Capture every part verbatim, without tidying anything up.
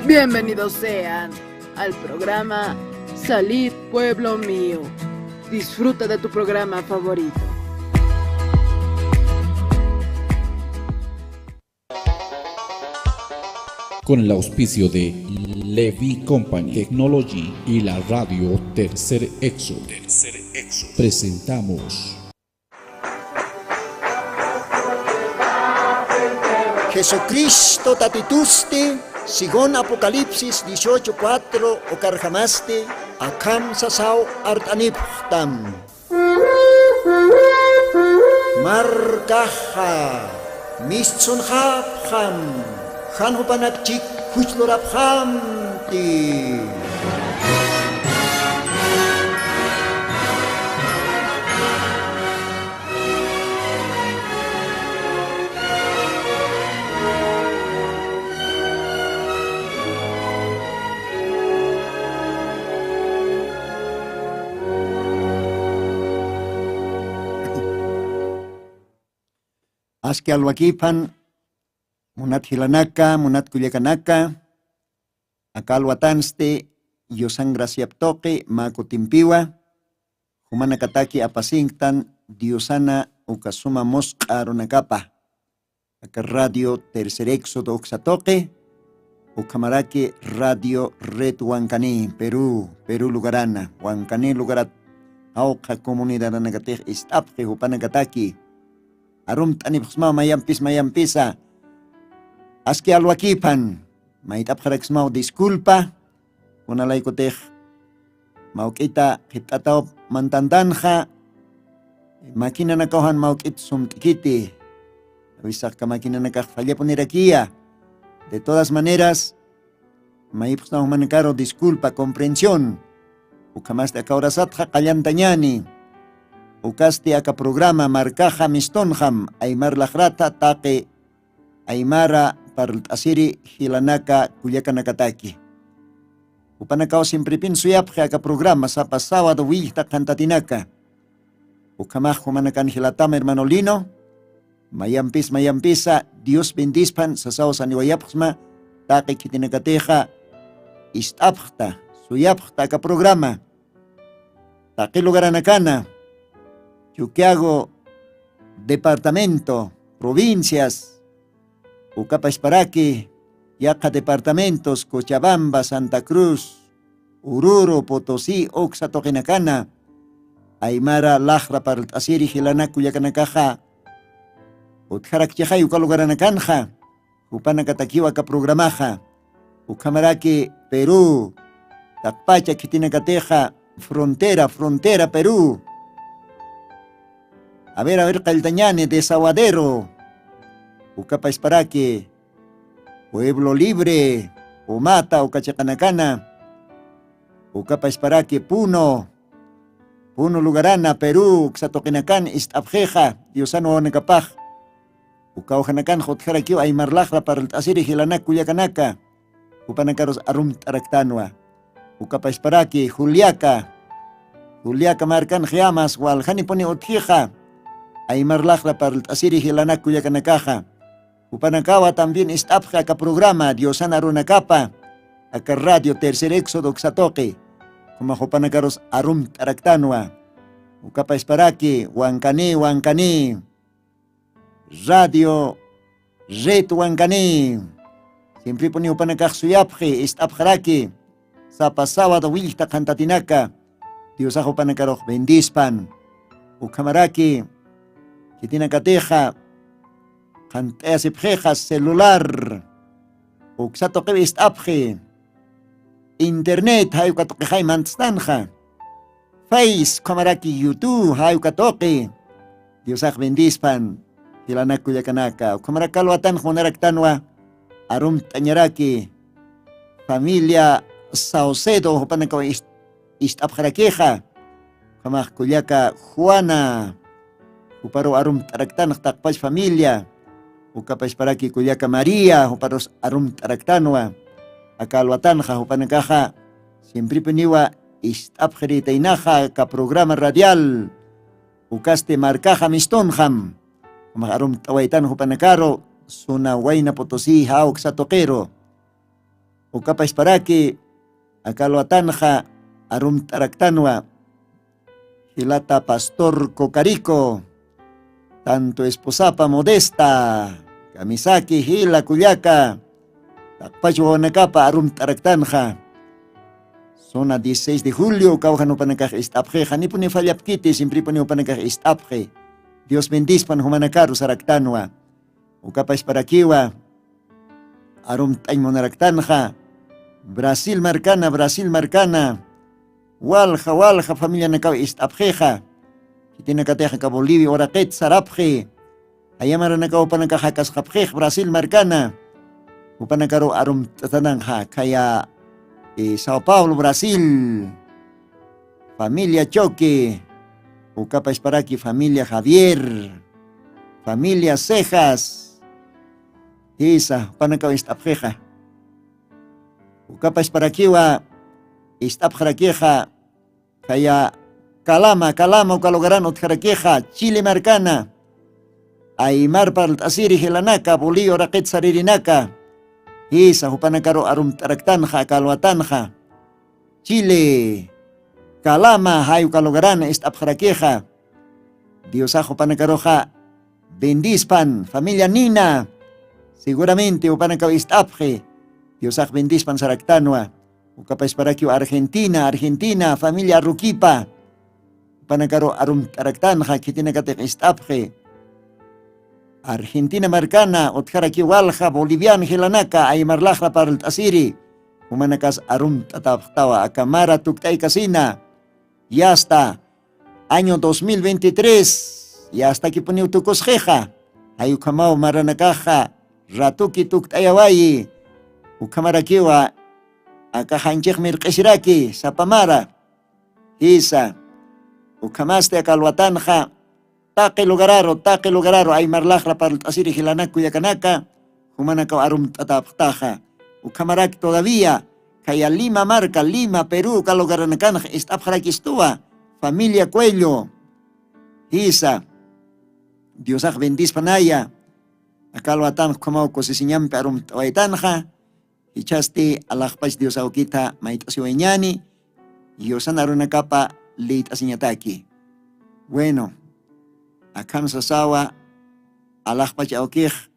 Bienvenidos sean al programa Salid Pueblo Mío. Disfruta de tu programa favorito. Con el auspicio de Levy Company Technology y la radio Tercer Éxodo, presentamos Jesucristo tatitusti, según Apocalipsis dieciocho cuatro, ukarjamasti akham sasaw art'anipxtam. Markaxa mistsunxapxam, jan jupanakchik juchlurapxamti. Aski alwakiphan, munat jilanaka, munat kullakanaka, aka alwatansti yusan graciap tuqi mä kutimpiwa, jumanakataki apasinktan Diosana uka suma musq'a arunakapa. Aka Radio Tercer Éxodo uksa tuqi, ukhamaraki Radio Red Wankani, Perú, Perú lugarana, Wankani lugarat jawqha comunidadanakatix ist'apxi jupanakataki. Arumt'anipxsmaw mayampis mayampisa, aski alwakiphan, mayt'apxaraksmaw disculpa, kunalaykutix mawk'ita qhipt'ataw mantantanxa, maquinanakaw jan mawk'it sumt'kiti, awisaxka maquinanakax fallapunirakiya. De todas maneras, mayipxsnaw jumanakaru disculpa, comprensión. Ukhamasti aka urasatxa qallantañani. Ukasti aka programa Markaxa Mistunxam, aymar laqrata taqi aymara parlt'asiri jilanaka kullakanakataki. Jupanakaw siemprepin suyapxi aka programa sapa sábado willta qhantatinaka. Ukhamax jumanakan jilatama hermano Lino, mayampis mayampisa Dios bendispan sasaw saniwayapxsma, taqi khitinakatixa ist'apxta, suyapxta aka programa. Taqi lugaranakana, Chuquiago departamento, provincias, ukapasparaki yaqha departamentos, Cochabamba, Santa Cruz, Oruro, Potosí, uksa tuqinakana, aymara laqra parlt'asiri jilanak kullakanakaxa, utjarakchixay uka lugaranakanxa, jupanakatakiw aka programaxa. Ukhamaraki Perú, taqpacha khitinakatixa, frontera, frontera Perú. A ver, a ver, qalltañani, Desaguadero. Ukapasparaki Pueblo Libre, Umata, uka chiqanakana. Ukapasparaki Puno, Puno lugarana, Perú, uksa tuqinakan ist'apxixa, Diosan wawanakapax. Uka ujanakan jutjarakiw aymar laqra parlt'asiri jilanak kullakanaka, jupanakarus arumt'araktanwa. Ukapasparaki Juliaca, Juliaca markan jiyamas waljanipuni utjixa, aymar laqra parlt'asiri jilanak kullakanakaxa. Jupanakawa también ist'apxi aka programa Diosan arunakapa, aka Radio Tercer Éxodo uksa tuqi. Kuma jupanakarus arumt'araktanwa. Ukapasparaki Wankani, Wankani. Radio Red Wankani. Siemprepuni jupanakax suyapxi, ist'apxaraki. Sapa sábado willta qhantatinaka, Diosax jupanakarux bendispan. Ukhamaraki, khitinakatixa, qhant'ayasipxixa celular, uksa tuqiw ist'apxi. Internet, jay uka tuqixay mantstanxa. Face, ukhamaraki YouTube, jay uka tuqi. Diosax bendispan, jilanak kullakanaka. Ukhamaraki alwatanx munaraktanwa, arumt'añaraki. Familia Saucedo, jupanakaw ist-, ist'apxarakixa. Ukhamax kullaka Juana, juparu arumt'araktanx taqpach familia. Ukapasparaki kullaka María, juparus arumt'araktanwa. Aka alwatanxa jupanakaxa, siemprepuniwa ist'apxiritaynaxa aka programa radial. Ukasti Markaxa Mistunxam. Umax arumt'awaytan jupanakaru, Zona Huayna Potosí, jay uksa tuqiru. Ukapasparaki akalwatanxa arumt'araktanwa jilata pastor Cocarico, tanto esposapa Modesta, kamisaki jila kullaka, taqpach wawanakapa arumt'araktanxa. Zona dieciséis de julio kawjan upanakax ist'apxixa nipuni fallapkiti simpripuni upanakax ist'apxi. Dios bendispan jumanakaru saraktanwa. Ukapashparakiwa arumt'añ munaraktanxa. Brasil markana brasil markana, walja walja familianakaw ist'apxixa. Khitinakatix aka bolivia uraqit sarapxi. Jayamaranakaw upanakax jakasqapxix brasil markana. Upanakaru arumt'atananxa khaya sao paulo brasil. Familia choque, ukapashparaki familia javier, familia cejas. Jisa upanakaw ist'apxixa. Ukapashparakiwa ist'apxarakixa khaya calama calama uka lugaran utjarakixa chile markana. Aymar parlt'asiri jilanaka bolivia uraqit saririnaka. Jisa jupanakaru arumt'araktanxa aka alwatanxa. Chile calama jay uka lugaran ist'apxarakixa. Diosax jupanakaruxa bendispan familia nina. Seguramente jupanakaw ist'apxi. Diosax bendispan saraktanwa. Ukapashparakiw argentina argentina familia arrukipa. Jupanakaru arumt'araktanxa khitinakatix ist'apxi. Argentina markana utjaraki walja bolivian jilanaka aymarlaxra parlt'asiri. Jumanakas arumt'atapxtawa aka mara tukt'aykasina. Yasta año dos mil veintitrés yastakipuniw tukusqixa. Jay ukhamaw maranakaxa ratuki tukt'ayawayi. Ukhamarakiwa aka janchix mirq'isiraki sapa mara. Jisa ukhamasti aka alwatanxa taqi lugararu taqi lugararu aymarlaxra parlt'asiri jilanak kullakanaka. Jumanakaw arumt'atapxtaxa. Ukhamaraki todavía khaya lima marka lima peru uka lugaranakanxa ist'apxarakistuwa. Familia cuello. Jisa diosax bendispanaya. Aka alwatanxa ukhamaw kusisiñampi arumt'awaytanxa. Jichhasti alaxpach dios awkita mayt'asiwayñani. Yusan arunakapa liyt'asiñataki. Bueno, akham sasawa alaxpach awkix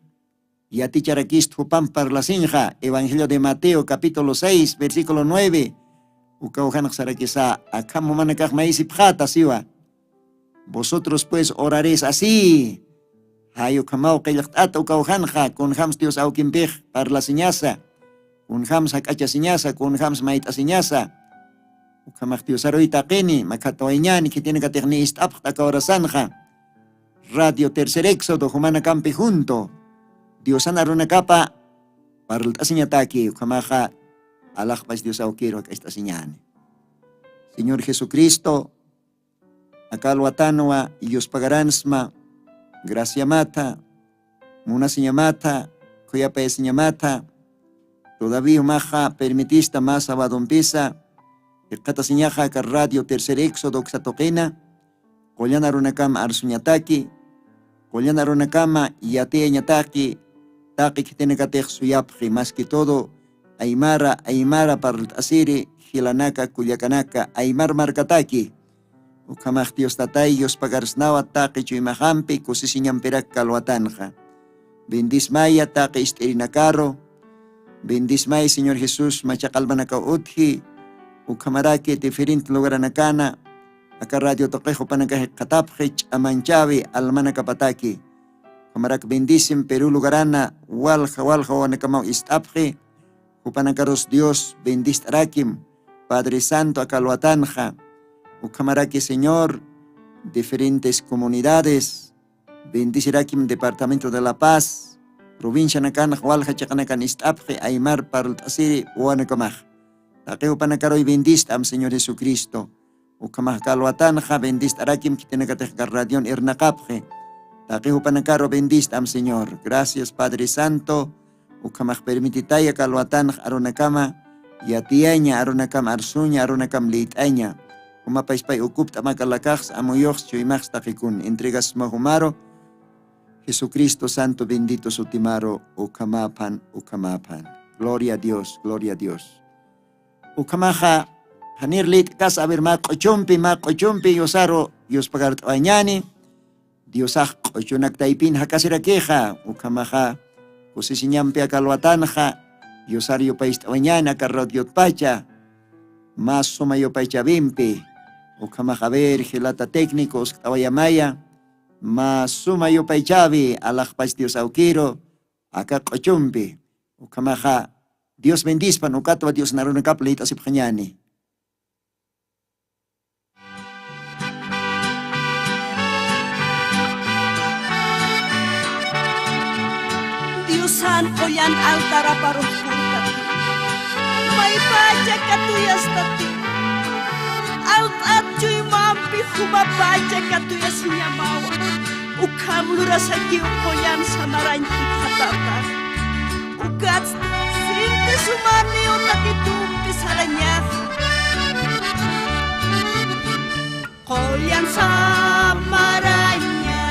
yaticharakist jupam parlasinxa evangelio de mateo capítulo seis versículo nueve. Ukaw janxsarakisa akham jumanakax maysipxata siwa. Vosotros pues oraréis así. Jay ukhamaw qillqt'ata ukaw janxa kunjams dios awkimpix parlasiñasa, kunjams jak'achasiñasa kunjams mayt'asiñasa. Ukhamax diosaruy taqini makhatawayñani khitinakatix ni ist'apxta aka horasanxa. Radio tercer éxodo jumanakampi junto diosan arunakapa parlt'asiñataki ukhamaxa. Alaxpach dios awkiru jak'acht'asiñani. Señor jesucristo, aka alwatanwa yuspagaransma graciamatha munasiñamatha khuyapayasiñamatha. Todavía umaxa permitista mä sabadompisa jikxatasiñaxa aka radio tercer éxodo uksa tuqina. Qullan arunakama arsuñataki. Qullan arunakama yatiyañataki. Taqi khitinakatix suyapxi mas que todo aymara aymara parlt'asiri jilanaka kullakanaka aymar markataki. Ukhamax dios tatay yuspagarsnawa taqi chuymaxampi kusisiñampirak kalwatanxa. Bendismaya taqi ist'irinakaru. Bendismay señor jesús machaqalmanakaw utji. Ukhamaraki diferente lugaranakana aka radio tuqix upanakax jikxatapxi ch'amanchawi almanakapataki. Ukhamarak bendisim perú lugarana walja walja wawanakamaw ist'apxi. Jupanakarus dios bendist'arakim. Padre santo aka alwatanxa ukhamaraki señor diferentes comunidades bendisirakim departamento de la paz provincianakanxa walja chiqanakan ist'apxi aymar parlt'asiri wawanakamax. Taqi jupanakaruy bendist'am señor jesucristo. Ukhamax kalwatanxa bendist'arakim khitinakatix karradion irnaqapxi. Taqi jupanakaru bendist'am señor gracias padre santo. Ukhamax permititaya kalwatanxa arunakama yatiyaña arunakam arsuña arunakam liyt'aña. Jumapashpay ukupt'amakalakaxs amuyuxs chuymaxs taqikun entregasma jumaru jesucristo santo bendito sutimaru. Ukhamaphan ukhamaphan. Gloria a Dios, gloria a Dios. Ukhamaxa janir lit'kas aver mä q'uchumpi mä q'uchumpi yusaru yuspagart'awañani. Diosax q'uchunak taypin jakasirakixa ukhamaxa kusisiñampi aka alwatanxa yusar yupaycht'awañani aka radiotpacha. Mä suma yupaychawimpi ukhamaxa aver jilata técnico uskt'awayamaya. Mä suma yupaychawi alaxpach dios awkiru aka q'uchumpi. Ukhamaxa dios bendispan ukatwa dios narunakap lït'asipxañani. Diosan qullan altaraparuxpurtati maypacha katuyastati. Alt'at chuymampi jumapacha katuyasiñamawa. Ukham lurasakiw qullan samarañ jikxatata. Ukatsti sinti sumaniw tatitumpi sarañaxa. Qullan samaraña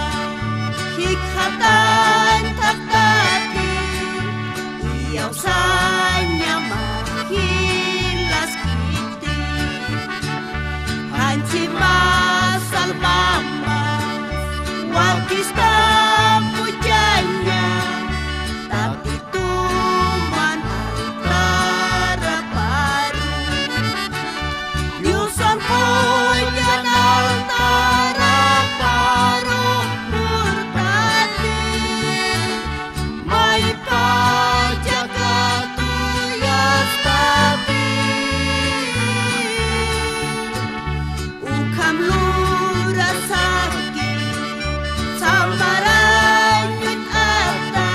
jikxatañ thaqtati. Iyawsañama jilaskiti. Janchi mas almamas wakista muchaña. Tatituman altaraparu. Diosan qullan altaraparu purtati. Maypacha katuyastati. Ukham lurasaki samarañuñt'ata.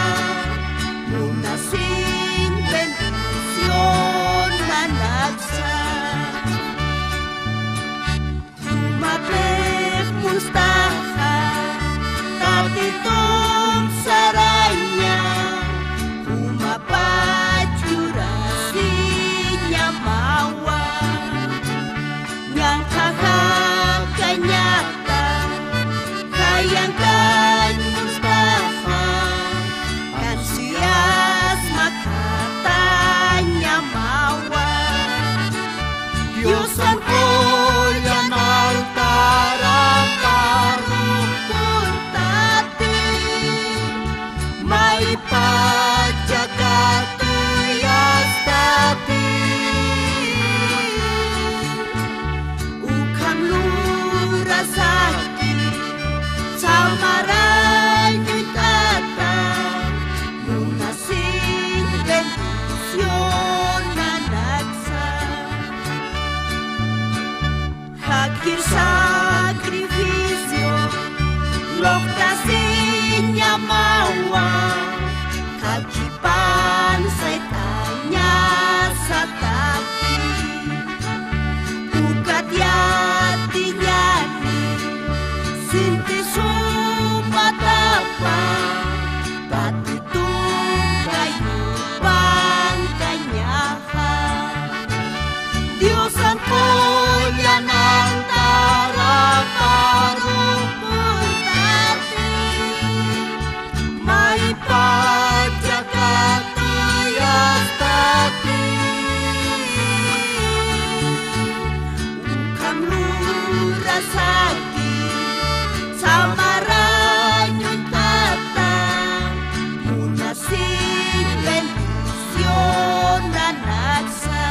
Munasiñ bendicionanaksa. Jumapix mustaxa tatitum saraña. Jumapach churasiñamawa. Ñanqhaxa kañata khayankañ mustaxa. Ansiyas makhatañamawa. Diosan qullan altaraparu purtati. Maypacha katuyastati. Ukham lurasaki samarañuñt'ata. Munasiñ bendicionanaksa. Jakir sacrificio luqtasiñamawa. Jakipan saytañasataki. Ukat yatiñani sinti sumatapa. Tatitunkay pankañaxa. Diosan qullan altaraparu purtati. Maypacha katuyastati. Ukham lurasaki samarañuñt'ata. Munasiñ bendicionanaksa.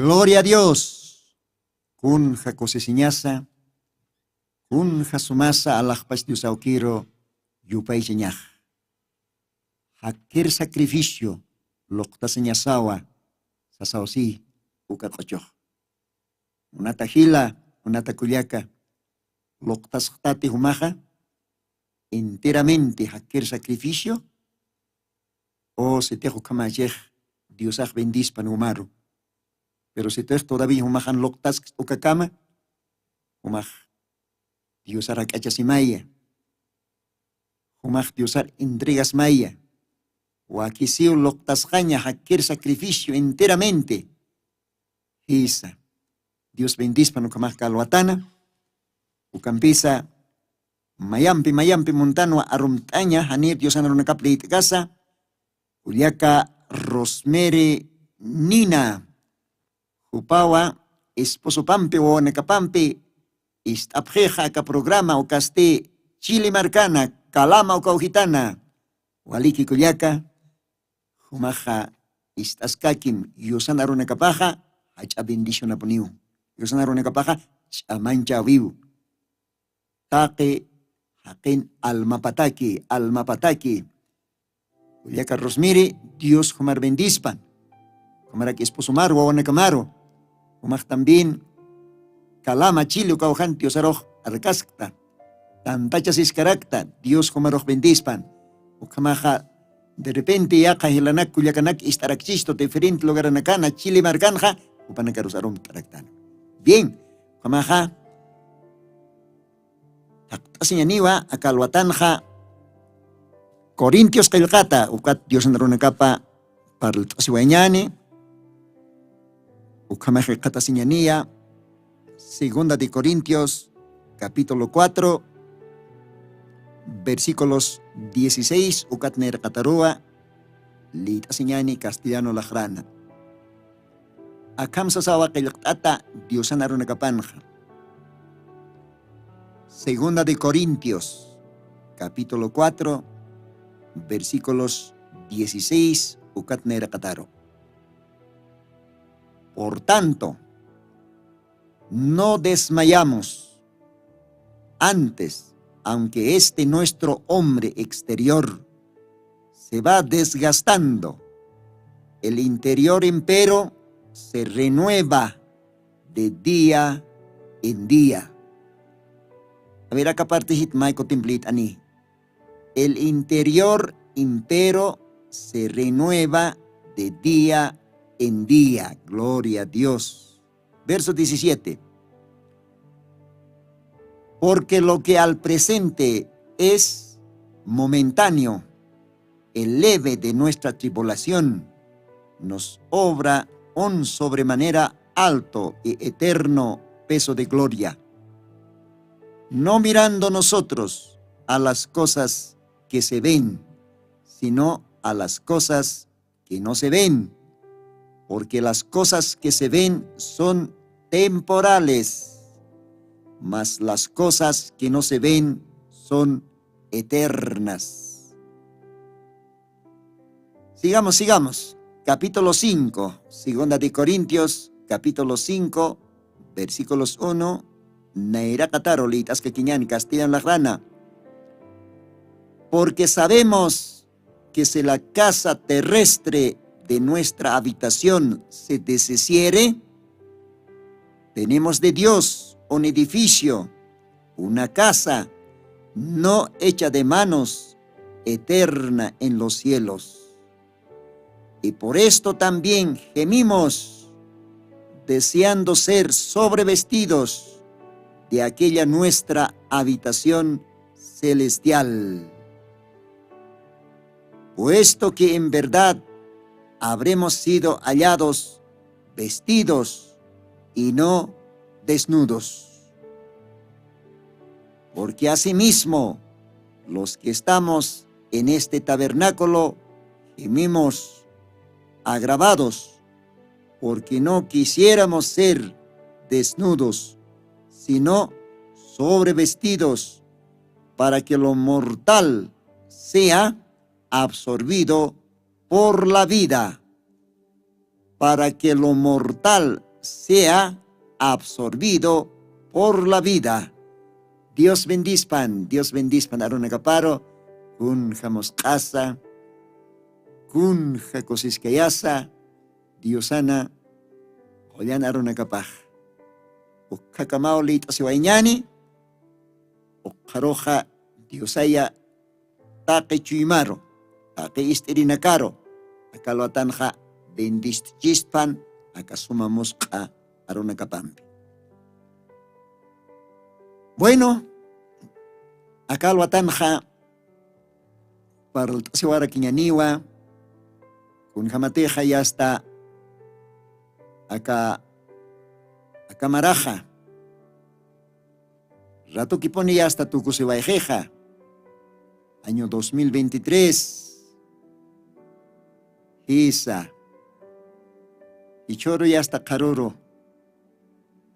Gloria a Dios. Kunja kusisiñasa, kunja sumasa alaxpach diosawkiru yupaychañax. Jakir sacrificio luqtasiñasawa sasawsi uka q'uchux. Unata jila, unata kullaka, luqtasxtati jumaxa. enteramente jakkir sacrificio? O sitix ukhamachix diosax bendispan umaru. Pero sitix todavía jumaxan luqtaskst ukakama, jumax diosar jak'achasimaya, jumax diosar entregasmaya. Wakisiw luqtasqaña jakkir sacrificio enteramente. Jisa, dios bendispan ukhamax kalwatana. Ukampisa mayampi mayampi muntanwa arumt'aña janir diosan runakap liyt'kasa, kullaka rosmeri nina, jupawa esposopampi wawanakapampi ist'apxixa aka programa ukasti chili markana kalama ukawjitana. Waliki kullaka, jumaxa ist'askakim yusana runakapaxa jach'a bendicionapuniw. Yusana runakapaxa ch'amanchawiw. Taqi jaqin almapataki almapataki. Kullaka rosmiri, dios jumar bendispan. Jumarak esposomaru wawanakamaru, jumax también kalama chili ukawjan diosarux arkaskta, tantachasiskarakta. Dios jumarux bendispan. Ukhamaxa derrepente yaqha jilanak kullakanak ist'arakchistu diferente lugaranakana chili markanxa, jupanakarus arumt'araktana. Bien, ukhamaxa jaqt'asiñaniwa akalwatanxa corintios qillqata ukat diosna runakapa parlt'asiwañani. Ukhamax jikxatasiñaniya segunda de corintios capítulo cuatro, versículos dieciséis ukat nayraqataruwa liyt'asiñani castellano laqrana. Akham sasawa qillqt'ata diosana runakapanxa. Segunda de corintios capítulo cuatro, versículos dieciséis ukat nayraqataru. Por tanto, no desmayamos. Antes, aunque este nuestro hombre exterior se va desgastando, el interior empero se renueva de día en día. A ver, aka partijit mayku templit'ani. El interior empero se renueva de día en día. Gloria a dios. Verso diecisiete. Porque lo que al presente es momentáneo, el leve de nuestra tribulación nos obra un sobremanera alto y eterno peso de gloria, no mirando nosotros a las cosas que se ven, sino a las cosas que no se ven, porque las cosas que se ven son temporales, mas las cosas que no se ven son eternas. Sigamos, sigamos. Capítulo cinco, segunda de Corintios, capítulo cinco, versículos uno, nayraqataru liyt'askakiñan castellano laqrana. Porque sabemos que si la casa terrestre de nuestra habitación se deshiciere, tenemos de Dios un edificio, una casa no hecha de manos, eterna en los cielos. Y por esto también gemimos, deseando ser sobrevestidos de aquella nuestra habitación celestial. Puesto que en verdad habremos sido hallados vestidos y no desnudos. Porque asimismo, los que estamos en este tabernáculo, gemimos agravados, porque no quisiéramos ser desnudos, sino sobrevestidos, para que lo mortal sea absorbido por la vida, para que lo mortal sea absorbido por la vida. Dios bendispan, Dios bendispan arunakaparu, kunja musq'asa, kunja kusiskayasa, Diosana qullan arunakapax. Ukhakamaw liyt'asiwayñani, ukxaruxa Diosaya taqi chuymaru, taqi ist'irinakaru, aka alwatanxa bendistichispan aka suma musq'a arunakapampi. Bueno, aka alwatanxa parlt'asiwarakiñaniwa, kunjamatixa yasta aka aka maraxa ratukipuni yasta tukusiwayxixa. Año dos mil veintitrés, jisa, jichhuru yasta qharuru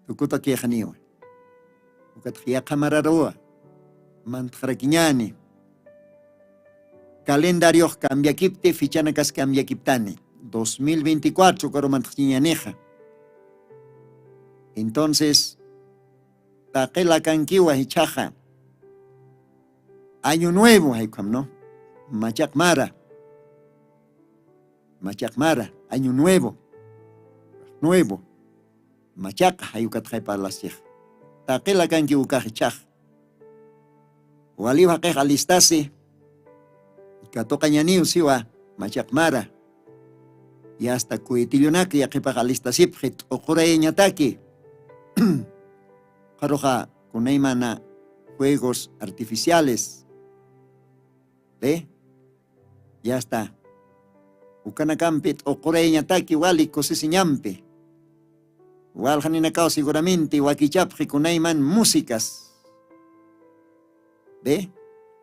tukutakixaniwa. Ukatx yaqha mararuwa mantxarakiñani. Calendariox cambiakipti, fichanakas cambiakiptani. Dos mil veinticuatro ukaru mantxachiñanixa. Entonces taqi lakankiwa jichhaxa. Año nuevo jaykham, ¿no? Machaq mara. Machaq mara, año nuevo. Nuevo. Machaqa jayukatxay parlasixa. Taqi lakankiw ukax jichhax. Waliw jaqix alistasi. Katuqañaniw siwa machaq mara. Yasta cuetillunak yaqhipax alistasipxi t'uqurayañataki. Qharuxa kunaymana juegos artificiales. Ve, yasta ukanakampi t'uqurayañataki wali kusisiñampi. Walxaninakaw seguramente wakichapxi kunayman músicas. Ve,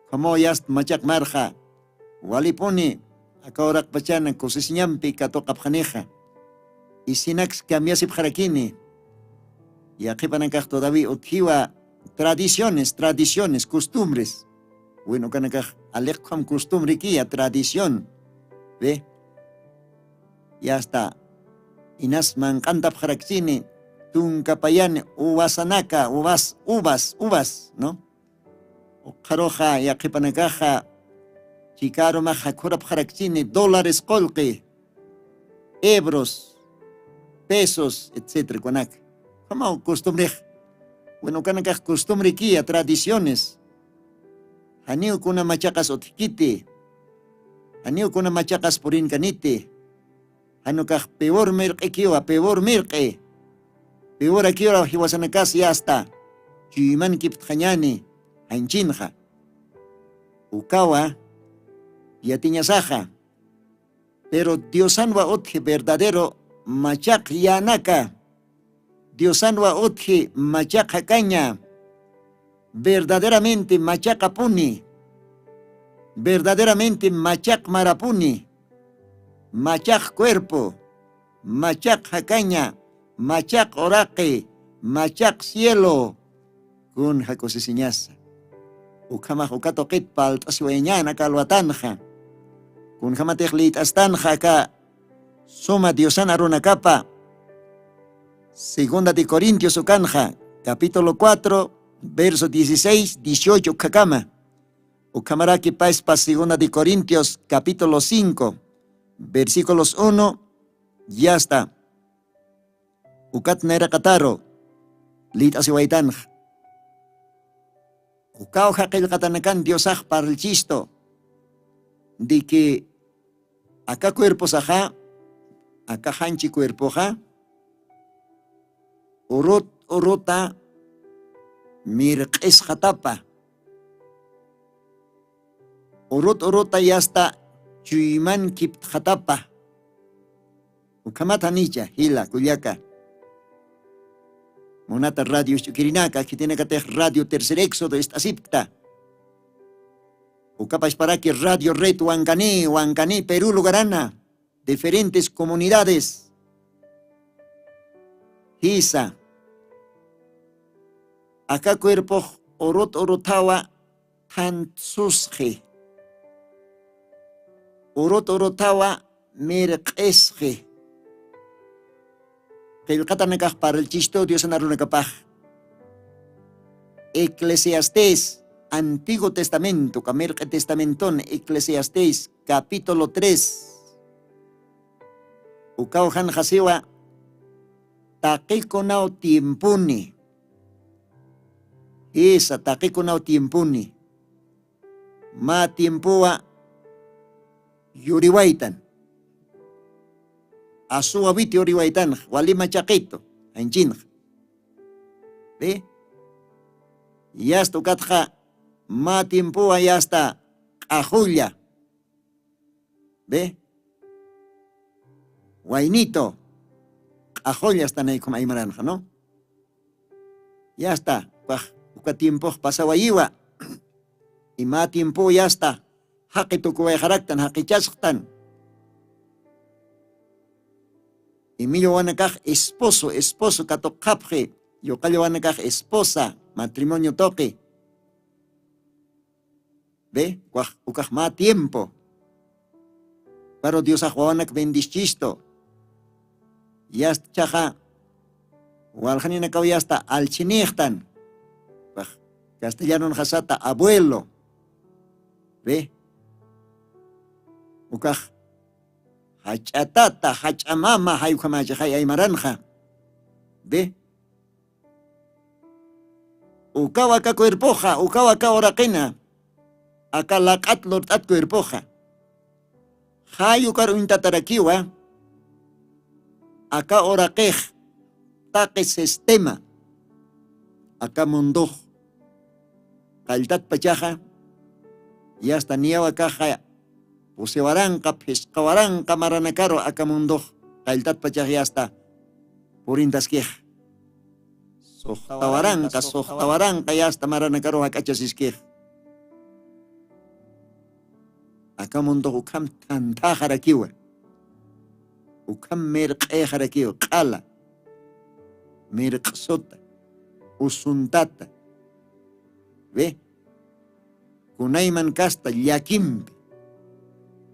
como yasta machaq marxa walipuni aka uraqpachana kusisiñampi katuqapxanixa. Isinaks cambiasipxarakini. Yaqhipanakax todavía utjiwa tradiciones, tradiciones, costumbres. Bueno, ukanakax aliqkham costumbre kiya, tradición. Ve, yasta inas manq'antapxaraksini, tunka payani uvasanaka, uvas, uvas, uvas, ¿no? Uqharuxa yaqhipanakaxa chikarumax jakhurapxaraksini dólares qullqi, euros, pesos, etcétera kunaka. Jamaw costumbrex. Bueno, ukanakax costumbre kiya, tradiciones. Janiw kuna machaqas utjkiti. Janiw kuna machaqas purinkaniti. Janukax peor mirq'ikiwa, peor mirq'i. Peorakiwa jiwasanakas yasta chuyman kiptxañani janchinxa. Ukawa yatiñasaxa. Pero diosanwa utji verdadero machaq yanaka. Diosanwa utji machaq jakaña. Verdaderamente machaqapuni. Verdaderamente machaq marapuni. Machaq cuerpo, machaq jakaña, machaq uraqi, machaq cielo. Kunja kusisiñasa. Ukhamax uka tuqit palt'asiwayañan aka alwatanxa. Kunjamatix liyt'astanxa aka suma diosan arunakapa segunda de corintios ukanxa capítulo cuatro, verso dieciséis, dieciocho ukhakama. Ukhamaraki paspa segunda de corintios capítulo cinco, versículos uno, yasta ukat nayraqataru liyt'asiwaytanxa. Ukaw jaqillqatanakan diosax parlchistu de que aka cuerposaxa, aka janchi cuerpoxa urut uruta mirq'isxatapa. Urut uruta yasta chuyman kiptxatapa. Ukhamat janicha jila kullaka, munata radio isch'ukirinaka, khitinakatix radio tercer éxodo ist'asipkta. Ukapasparaki radio red wankani wankani perú lugarana, diferentes comunidades. Jisa, aka cuerpox urut uruthawa thantsusxi. Urut uruthawa mirq'isxi. Qillqatanakax parlchistu diosan arunakapax. Eclesiastés, antiguo testamento kamirq'i testamentun eclesiastés capítulo tres. Ukaw janxasiwa taqikunaw tiempuni. Jisa, taqikunaw tiempuni. mä tiempowa yuriwaytan. Asuwawit yuriwaytanx walima chaqitu, janchinx. Bi yasta ukatxa mä tiempowa yasta q'axulla. Bi waynito q'axulla asta naykhum aymaranxa no. Yasta ukax uka tiempox pasawayiwa. Imä tiempo yasta jaqi tukuwayxaraktan jaqichasxtan. Imilluwanakax esposo esposo katuqxapxi yuqalluwanakax esposa matrimonio tuqi. Bi ukax ukax mä tiempo. Pero diosax wawanak bendischistu. Yasta chaxa walxaninakaw yasta alchinixtan. Ukax castellanunxasata abuelo. Bi ukax jach'atata jach'amama jaykhamachaxay aymaranxa. Bi ukaw aka cuerpoxa ukaw aka uraqina aka laq'at lurt'at cuerpoxa. Jay ukar uñtatarakiwa aka uraqix taqi sistema aka mundux qalltatpachaxa yasta niyawakaxa pusiwaranqa phisqawaranqa maranakaru aka mundux qalltatpachax yasta purintaskix. Suxtawaranqa suxtawaranqa yasta maranakaru jak'achasiskix. Aka mundux ukham thanthaxarakiwa ukham mirq'ixarakiwa q'ala mirq'suta usuntata. Bi kunayman kasta llakimpi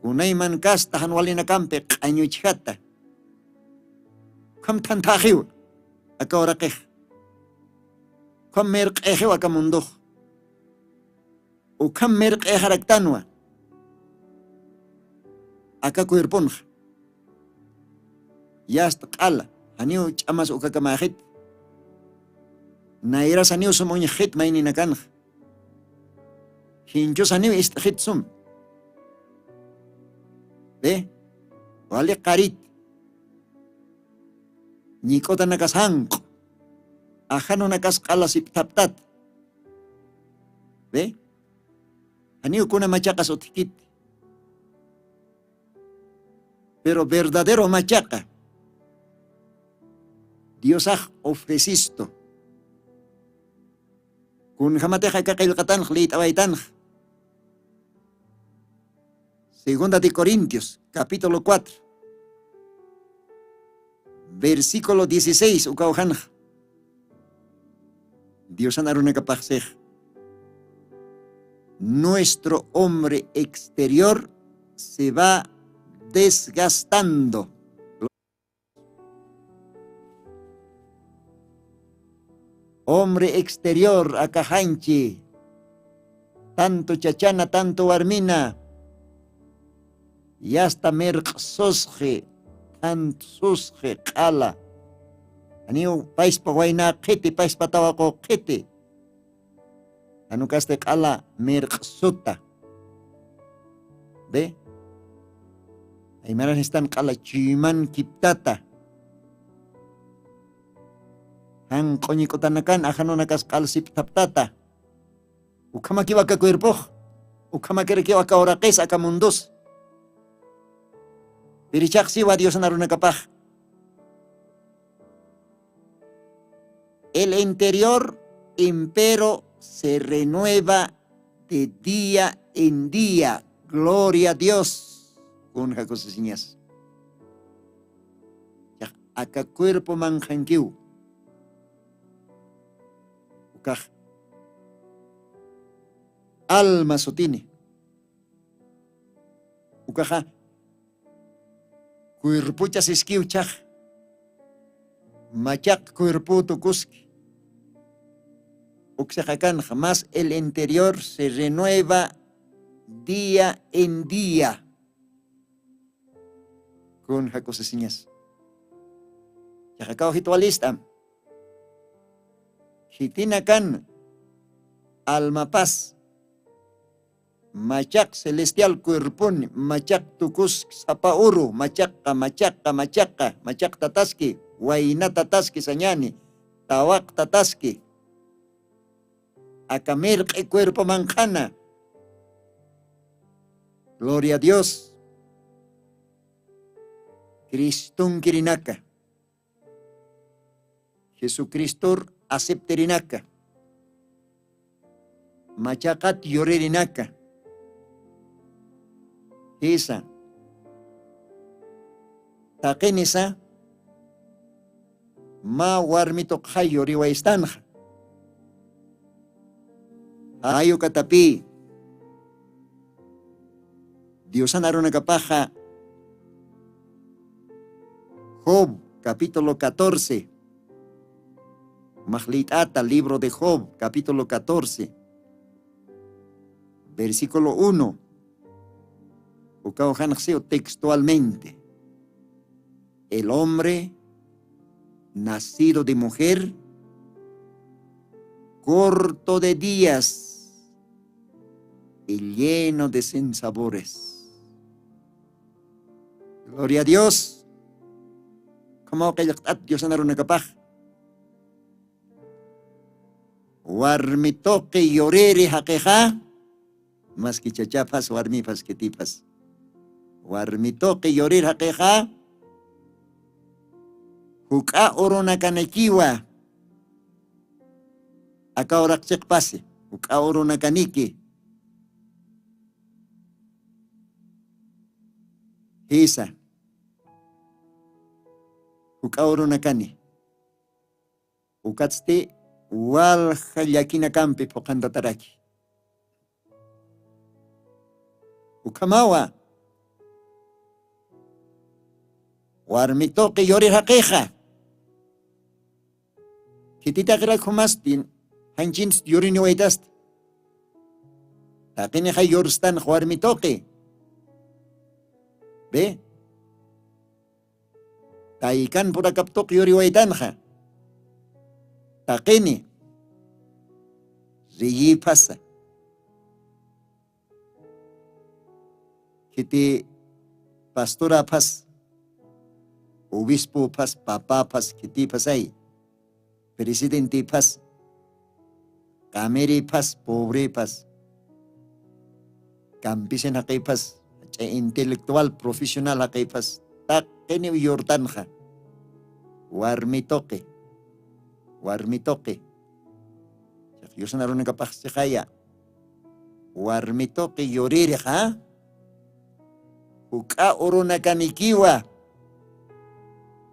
kunayman kasta janwalinakampi q'añuchjata. Ukham thanthaxiwa aka uraqix ukham mirq'ixiw aka mundux ukham mirq'ixaraktanwa aka cuerponxa. Yasta q'ala janiw ch'amas ukakamäxit nayras janiw sum uñjxit mayninakanxa. Jinchus janiw ist'xit sum. Bi wali qarit ñik'utanakas janq'u ajanunakas q'ala sipthaptat. Bi janiw kuna machaqas utjkit. Pero verdadero machaqa diosax ofrecisto. Kunjamatix aka qillqatanx liyt'awaytanx segunda de corintios capítulo cuatro versículo dieciséis ukawjanxa. Diosan arunakapaxsix nuestro hombre exterior se va desgastando. Hombre exterior akaxanchi tanto chachana tanto warmina yasta mirq'susxi thantsusxi q'ala. Janiw payspa wayna qhiti payspa tawaqu qhiti. Janukasti q'ala mirq'suta. Bi aymaran jistan q'ala chuyman kiptata. Jan q'uñik'utanakan ajanunakas q'al sipthaptata. Ukhamakiw aka cuerpox ukhamakirakiw aka uraqis aka mundos. Pirichaxsiwa diosan arunakapax el interior empero se renueva de día en día. Gloria a dios. Kunja kusisiñas chax aka cuerpo manqhankiw ukax alma sutini. Ukaxa cuerpocha siskiw chax machaq cuerpo tukuski. Uksixakanxa mas el interior se renueva día en día. Kun jakusisiñas chaxakaw jitwalist'am jitinakan almapas Machaq celestial cuerponi machaq tukuski sapa uru machaqqa machaqqa machaqqa machaqtataski waynatataski sañani tawaqtataski aka mirq'i cuerpomanqhana. Gloria a Dios. Cristonkirinaka jesucristor aceptirinaka machaqat yuririnaka. Jisa taqinisa mä warmi tuqxay yuriwaystanxa. Jayukatapï diosan arunakapaxa job capítulo catorce. Maxlit'ata libro de job capítulo catorce versículo uno. Ukaw janxsiw textualmente el hombre nacido de mujer corto de días y lleno de sinsabores. Gloria a dios. Kamaw qillqt'at diosan arunakapax warmi tuqi yuriri jaqixa maski chachapas warmipas khitipas warmi tuqi yurir jaqixa juk'a urunakanikiwa. Aka uraq chiqpasi juk'a urunakaniki jisa juk'a urunakani ukatsti walja llakinakampi phuqhantataraki. Ukhamawa warmi tuqi yurir jaqixa khititaqirak jumasti janchins yuriniwaytasta taqinixay yurstanx warmi tuqi. Be taykan purakaptuq yuriwaytanxa taqini riyïphasa khiti pastoraphas obispophas papaphas khitiphasayi presidentiphas qamiriphas pobrepas kampisin jaqiphas jach'a intelectual profesional jaqiphas taqiniw yurtanxa warmi tuqi warmi tuqi. Yusanarunakapaxsixaya warmi tuqi yuririxa juk'a urunakanikiwa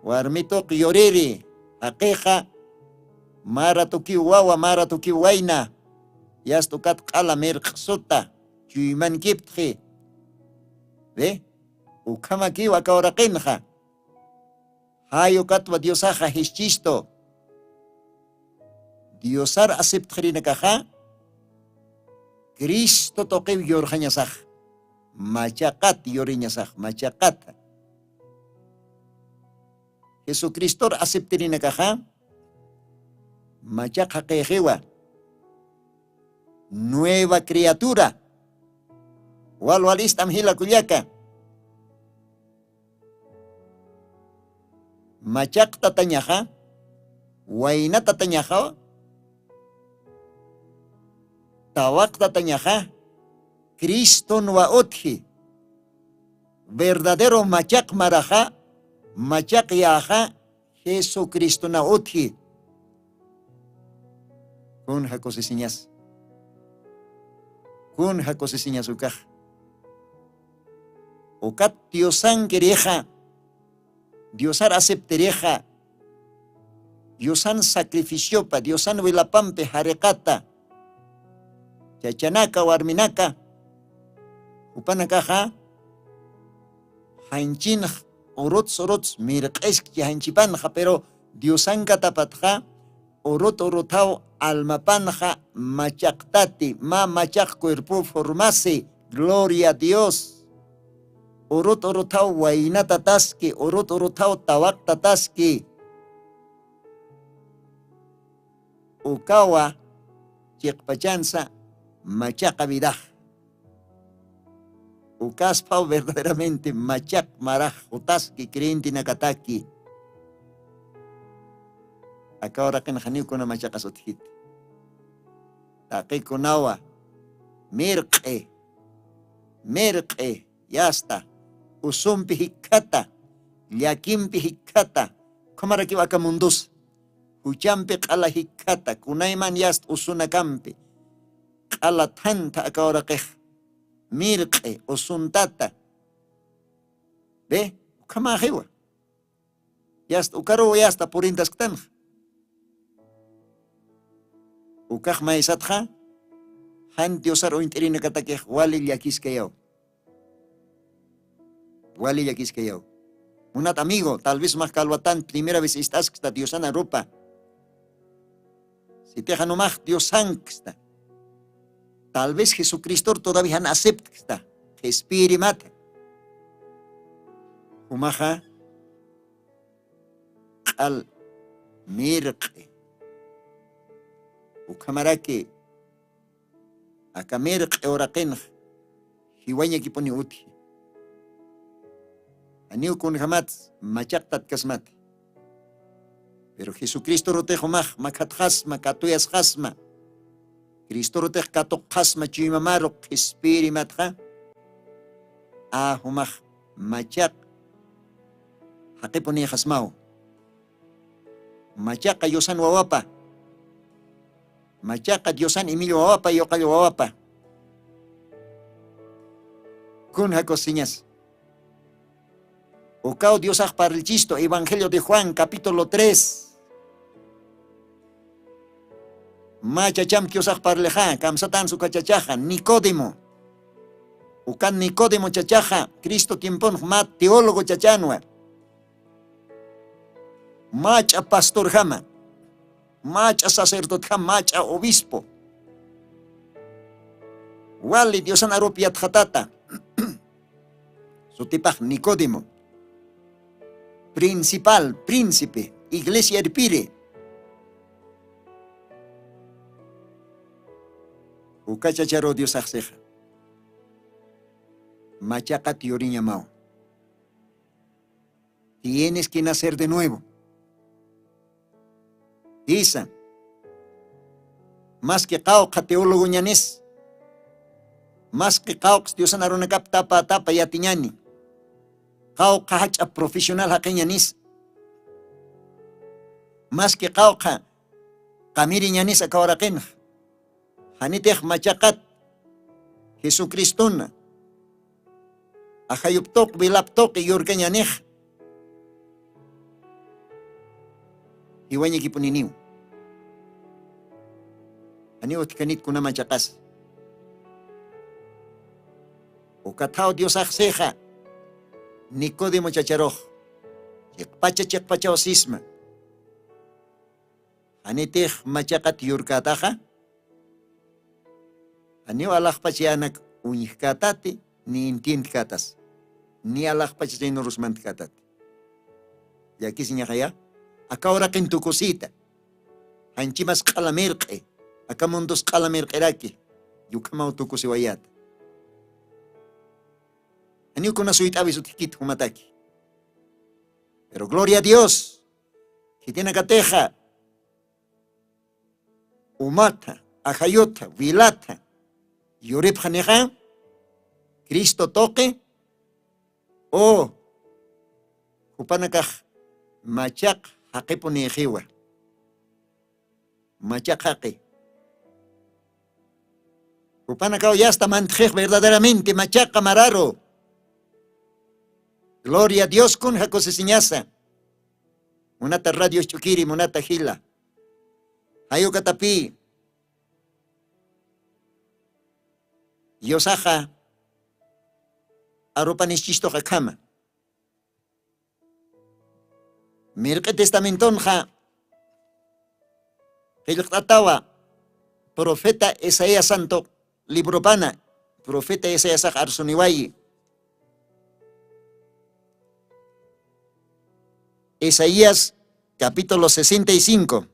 warmi tuqi yuriri jaqixa mä ratukiw wawa mä ratukiw wayna yast'ukat q'ala mirq'suta chuymankiptxi. Be ukhamakiw aka uraqinxa jayukatwa diosaxa jischistu diosar aceptxirinakaxa cristo tuqiw yurxañasax machaqat yuriñasax machaqata jesucristor aceptirinakaxa machaq jaqixiwa nueva criatura. Wal wal ist'am jila kullaka machaqtatañaxa waynatatañaxa tawaqtatañaxa cristonwa utji verdadero machaq maraxa machaq yäxa jesucristona utji. Kunja kusisiñas kunja kusisiñas ukax ukat diosankirixa diosar aceptirixa diosan sacrificiopa diosan wilapampi jariqata chachanaka warminaka jupanakaxa janchinx uruts uruts mirq'iskchi janchipanxa pero diosankatapatxa urut uruthaw almapanxa machaqtati mä machaq cuerpo formasi. Gloria a dios. Urut uruthaw waynatataski urut uruthaw tawaqtataski ukawa chiqpachansa machaqa vidax Ukaspaw verdaderamente machaq marax jutaski creyentenakataki. Aka uraqin janiw kuna machaqas utjit. Taqikunawa mirq'i, mirq'i, yasta, usumpi jikkhata, llakimpi jikkhata, ukhamarakiw aka mundus, juchampi q'ala jikkhata, kunayman yasta usunakampi q'ala thantha aka uraqix, mirq'i, usuntata. Ve, ukhamaxiwa. Yasta, ukaruw yasta purintasktanxa. Ukax maysatxa, jan Diosar uñt'irinakatakix wali llakiskayaw. Wali llakiskayaw. Munat amigo, tal vez max kalwatan primera vez ist'asksta Diosan arupa. Sitixa numax Diosanksta. Tal vez Jesucristor todavía jan aceptksta. Qhispirimata. Jumaxa q'al mirq'i. Ukhamaraki aka mirq'i uraqinx jiwañakipuni utji. Janiw kunjämats machaqtatkasmati. Pero Jesucristo urutix jumax makhatxasma, katuyasxasma. Cristo urutix katuqxasma chuymamaru qhispiyirimatxa. A jumax machaq jaqipunïxasmaw. Machaqa Yusan wawapa. Machaqa Diosan Emilio wawapa, Yuqall wawapa. Kun jakusiñas. Ukaw Diosax parlchistu Evangelio de Juan, capítulo tres. Mä chacham Diosax parlixa, kamsatans uka chachaxa, Nicodemo. Ukan Nicodemo chachaxa, Cristo tiemponx mä teólogo chachanwa. Mach'a pastorjama, mach'a sacerdotejama, mach'a obispo. Wali Diosan arupi yatxatata. Sutipax Nicodemo. Principal, príncipe, iglesia irpiri. Uka chacharu Diosax sixa. Machaqat yuriñamaw. Tienes que nacer de nuevo. Jisa. Maski qawqha teólogoñanis. Maski qawqhs Diosan arunakap tapa tapa yatiñani. Qawqha jach'a profesional jaqiñanis. Maski qawqha qamiriñanis aka uraqinx. Janitix machaqat Jesucristona. Ajayuptuq, vilaptuq, yurkañanix. Jiwañakipuniniw. Janiw utjkanit kuna machaqas. Ukathaw Diosax sixa. Nicodemo chacharux. Chiqpacha chiqpachaw sisma. Janitix machaqat yurkätaxa. Janiw alaxpach yänak uñjkätati, ni entiendkätas, ni alaxpach chay nurus mantkätati. Llakisiñaxaya, aka uraqin tukusita. Janchimas q'ala mirq'i, aka mundos q'ala mirq'iraki, yukhamaw tukusiwayäta. Janiw kuna suyt'awis utjkit jumataki. Pero gloria a Dios, khitinakatixa, umatha, ajayutha, vilatha, yuripxanixa, Cristo tuqi, o, jupanakax machaq jaqipunïxiwa. Machaq jaqi. Jupanakaw yasta mantxix verdaderamente machaqa mararu. Gloria a Dios kun jakusisiñasa. Munata radio ch'ukiri, munata jila. Jayukatapï. Diosaxa arupanischistuxa khama. Mirq'i testamentonxa qillqt'atawa profeta Isaías santo libropana, profeta Isaiasax arsuniwayi. Isaías capítulo sesenta y cinco,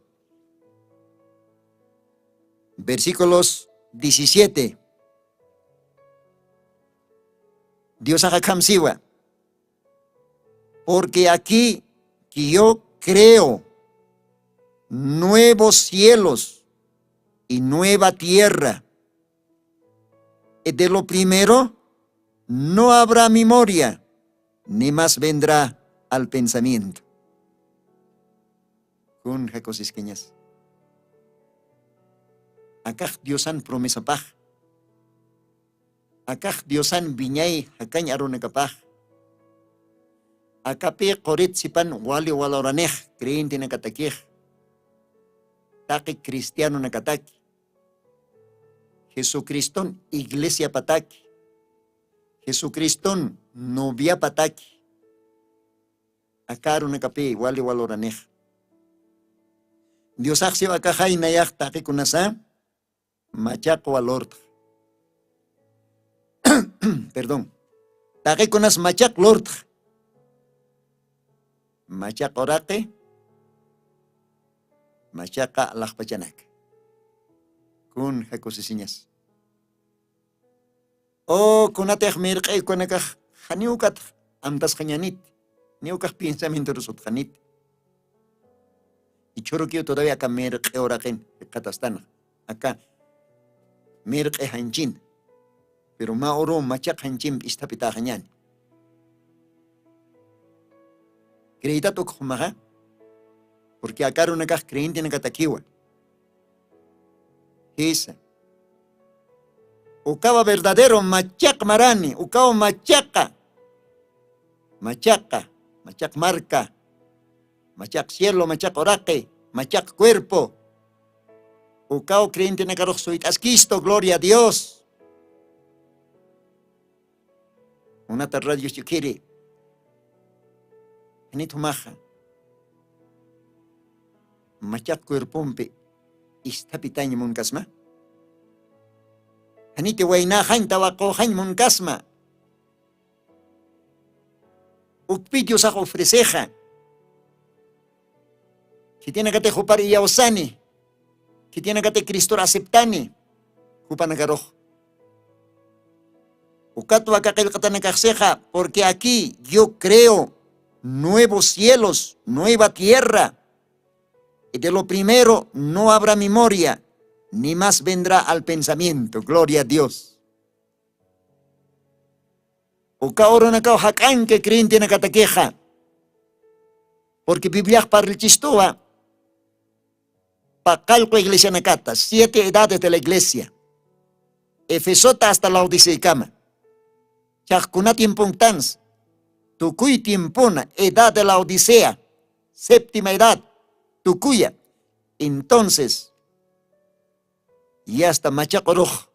versículos diecisiete. Diosax akham siwa: Porque aquí yo creo nuevos cielos y nueva tierra, y de lo primero no habrá memoria, ni más vendrá al pensamiento. Kun jakusiskiñas. Akax Diosan promesapax, akax Diosan wiñay jakañ arunakapax, akapi qurit sipan wali waloranix creyentenakatakix, taqi cristianonakataki, Jesucriston iglesiapataki, Jesucriston noviapataki, aka arunakapi wali waloranix. Diosax siw akaxay nayax taqikunasa machaq walurtx. Perdón. Taqikunas machaq lurtx. Machaq uraqi, machaqa alaxpachanak. Kun jakusisiñas. O kunatix mirq'i ukanakax janiw ukatx amtasxañanit, ni ukax pensamientorus utxanit. Ichhurukiw todavía aka mirq'i uraqin jikxatastanxa, aka mirq'i janchin. Pero mä uru machaq janchin p'isthapitaxañani. Creyitat ukxumaxa, porque aka arunakax creyentenakatakiwa. Jisa. Ukawa verdadero machaq marani, ukawa machaqa. Machaqa, machaq marka, machaq cielo, machaq uraqi, machaq cuerpo. Ukaw creyentenakarux suyt'askistu, gloria a Dios. Munata radios yukhiri. Janit jumaxa machaq cuerpompi isthapitañ munkasma. Janiti waynaxañ tawaquxañ munkasma. Ukpi Diosax ofrecexa. Khitinakati jupar iyawsani, khitinakati Cristor aceptani, jupanakarux. Ukatwa kaqillqatanakaxsixa, porque aquí yo creo nuevos cielos, nueva tierra, y de lo primero no habrá memoria, ni más vendrá al pensamiento. Gloria a Dios. Uka urunakaw jak'anki creyentenakatakixa. Porque Bibliax parlchistuwa paqallqu iglesianakata, siete edades de la iglesia, Efesota hasta Laodiceakama. Chax kuna tiemponktansa, tukuy tiempona, edad de Laodicea, séptima edad, tukuya. Entonces, yasta machaq urux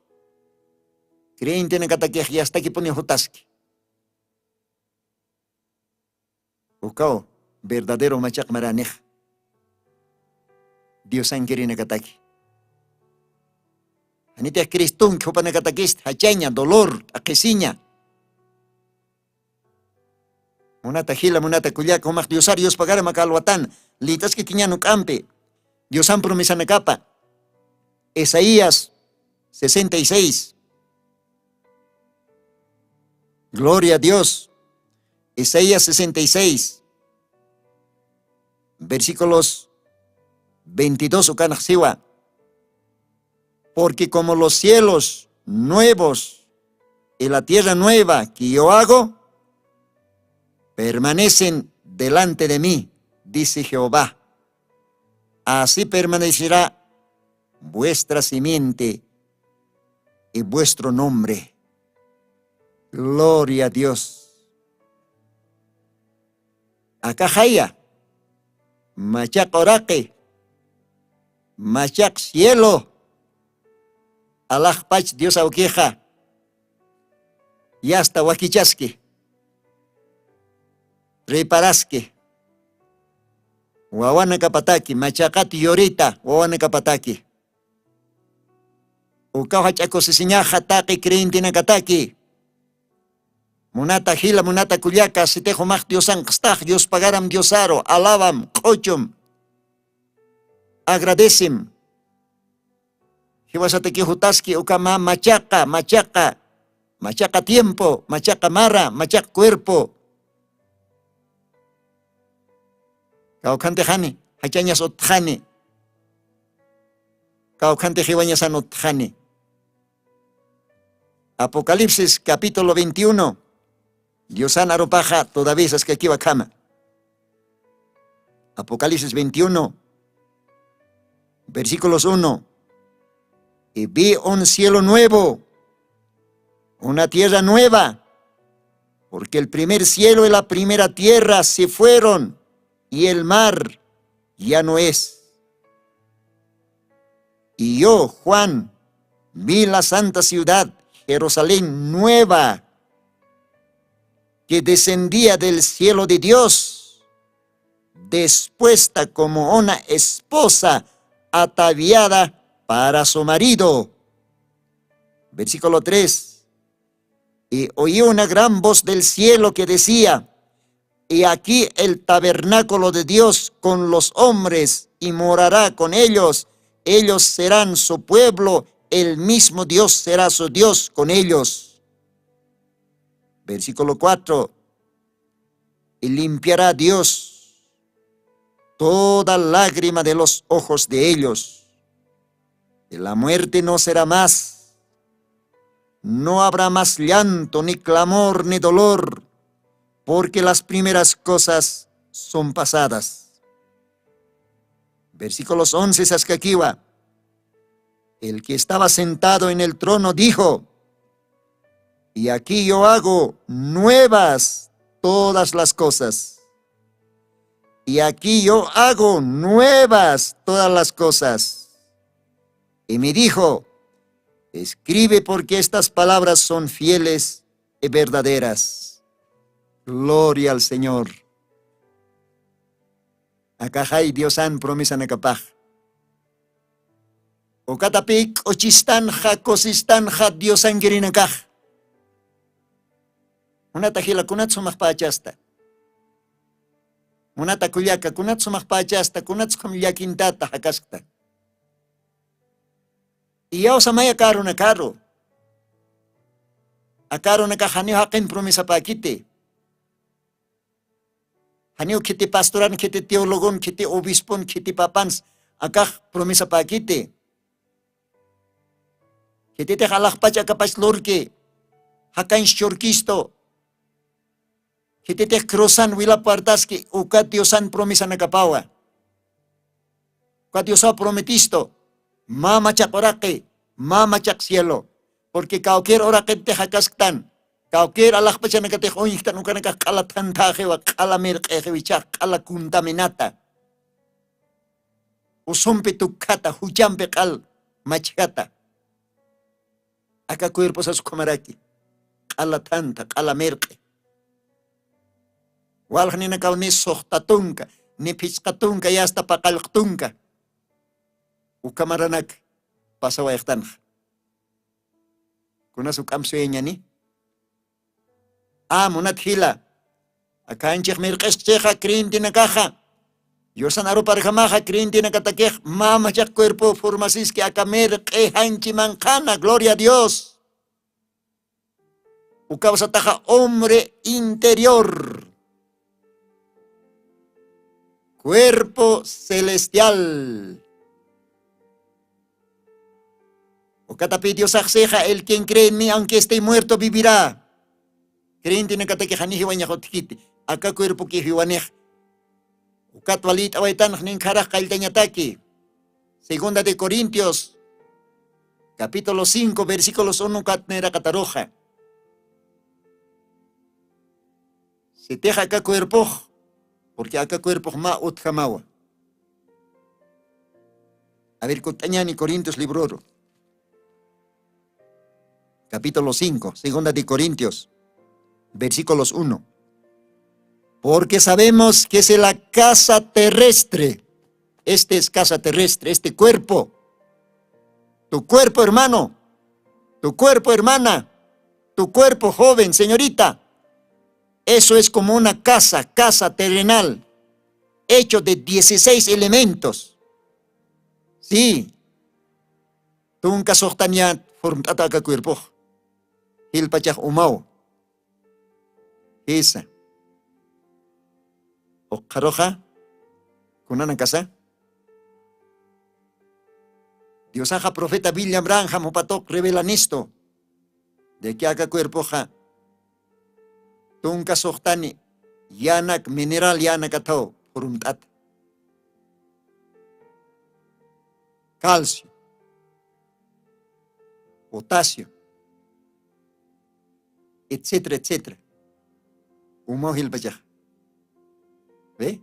creyentenakatakix yastakipuni jutaski. Ukaw verdadero machaq maranix Diosankirinakataki. Janitix Cristonki jupanakatakista jachaña, dolor, t'aqhisiña. Munata jila, munata kullaka, jumax Diosar yuspagaram aka alwatan, lït'askikiñan juk'ampi Diosan promesanakapa. Isaías sesenta y seis. Gloria a Dios. Isaías sesenta y seis, versículos veintidós, ukanx siwa: Porque como los cielos nuevos y la tierra nueva que yo hago permanecen delante de mí, dice Jehová, así permanecerá vuestra simiente y vuestro nombre. Gloria a Dios. Akaxaya, machaq uraqi, machaq cielo, alaxpach Dios awkixa, yasta wakichaski, preparaski, wawanakapataki, machaqat yurita wawanakapataki. Ukaw jach'a kusisiñaxa taqi creyentenakataki. Munata jila, munata kullaka, sitix jumax Diosankastax, yuspagaram Diosaru, alabam, q'uchum, agradecem. Jiwasataki jutaski uka mä machaqa, machaqa Machaqa tiempo, machaqa mara, machaqa cuerpo. Kawkhantixani, jachañas utjani. Kawkhantix jiwañasan utjani. Apocalipsis capítulo veintiuno. Diosan arupaxa todavía saskakiwakhama. Apocalipsis veintiuno, versículos uno. Y vi un cielo nuevo, una tierra nueva, porque el primer cielo y la primera tierra se fueron, y el mar ya no es. Y yo, Juan, vi la santa ciudad, Jerusalén nueva, que descendía del cielo de Dios, dispuesta como una esposa ataviada para su marido. Versículo tres. Y oí una gran voz del cielo que decía: He aquí el tabernáculo de Dios con los hombres, y morará con ellos. Ellos serán su pueblo, el mismo Dios será su Dios con ellos. Versículo cuatro. Y limpiará Dios toda lágrima de los ojos de ellos. Y la muerte no será más. No habrá más llanto, ni clamor, ni dolor, porque las primeras cosas son pasadas. Versículos once saskakiwa. El que estaba sentado en el trono dijo: Y aquí yo hago nuevas todas las cosas. Y aquí yo hago nuevas todas las cosas. Y me dijo: Escribe, porque estas palabras son fieles y verdaderas. Gloria al Señor. Akaxay Diosan promesanakapax. Ukatapï k'uchistanxa, kusistanxa Diosankirinakax. Munata jila, kunat sumaxpächasta. Munata kullaka, kunat sumaxpächasta, kunat sukham llakintata jakaskta. Iyawsamay aka arunakaru. Aka arunakax janiw jaqin promesapäkiti. Janiw khiti pastoran, khiti teologon, khiti obispon, khiti papans akax promesapäkiti. Khititix alaxpach akapach lurki, jakañs churkistu. Khititix cruzan wila puertaski, uka Diosan promesanakapawa. Uka Diosaw prometistu, mä machaq uraqi, mä machaq cielo. Porque kawkïr uraqitix jakasktan, kawkïr alaxpachanakatix uñjktan, ukanakax q'ala thanthaxiwa, q'ala mirq'ixiwa, ichhax q'ala contaminata. Usumpi tukkhata, juchampi q'al machjata. Aka cuerpo sas ukhamaraki. Q'ala thantha, q'ala mirq'i. Walja ninakaw ni suxta tunka, ni phichqa tunka, yasta paqallq tunka. Ukhamaranak pasawayxtanxa. Kunas juk'amp suyañani. A, munat jila. Akhanchix mirq'isqchixa creyentenakaxa. Diosan aruparjamaxa creyentenakatakix mä machaq cuerpo formasiski aka mirq'i janchi manqhana, gloria a Dios. Ukawsataxa hombre interior. Cuerpo celestial. Ukatapï Diosax sixa, el quien cree en mí, aunque esté muerto, vivirá. Creyentenakatakix jani jiwañax utjkiti, aka cuerpoki jiwanix. Ukat walït'awaytanx ninkharax qalltañataki. Segunda de Corintios, capítulo cinco, versículos uno, ukat nayraqataruxa. Sitix aka cuerpox, porque aka cuerpox mä utjamawa. A ver, kutt'añäni Corintios libroru. Capítulo cinco, segunda de Corintios, versículos uno. Porque sabemos que si la casa terrestre, este es casa terrestre, este cuerpo, tu cuerpo, hermano, tu cuerpo, hermana, tu cuerpo, joven, señorita, eso es como una casa, casa terrenal, hecho de dieciséis elementos. Sí. Tunka suxtaniyät formt'ata aka cuerpox. jilpachax umaw. Jisa. Uqharuxa kunanakasa diosaxa profeta billam ranxam jupatuq revelanistu. De que aka cuerpoxa tunka suxtani yanak mineral yanakathaw phurumt'ata. Calcio, potasio, etcétera etcétera. Umaw jilpachaxa. ¿Ve?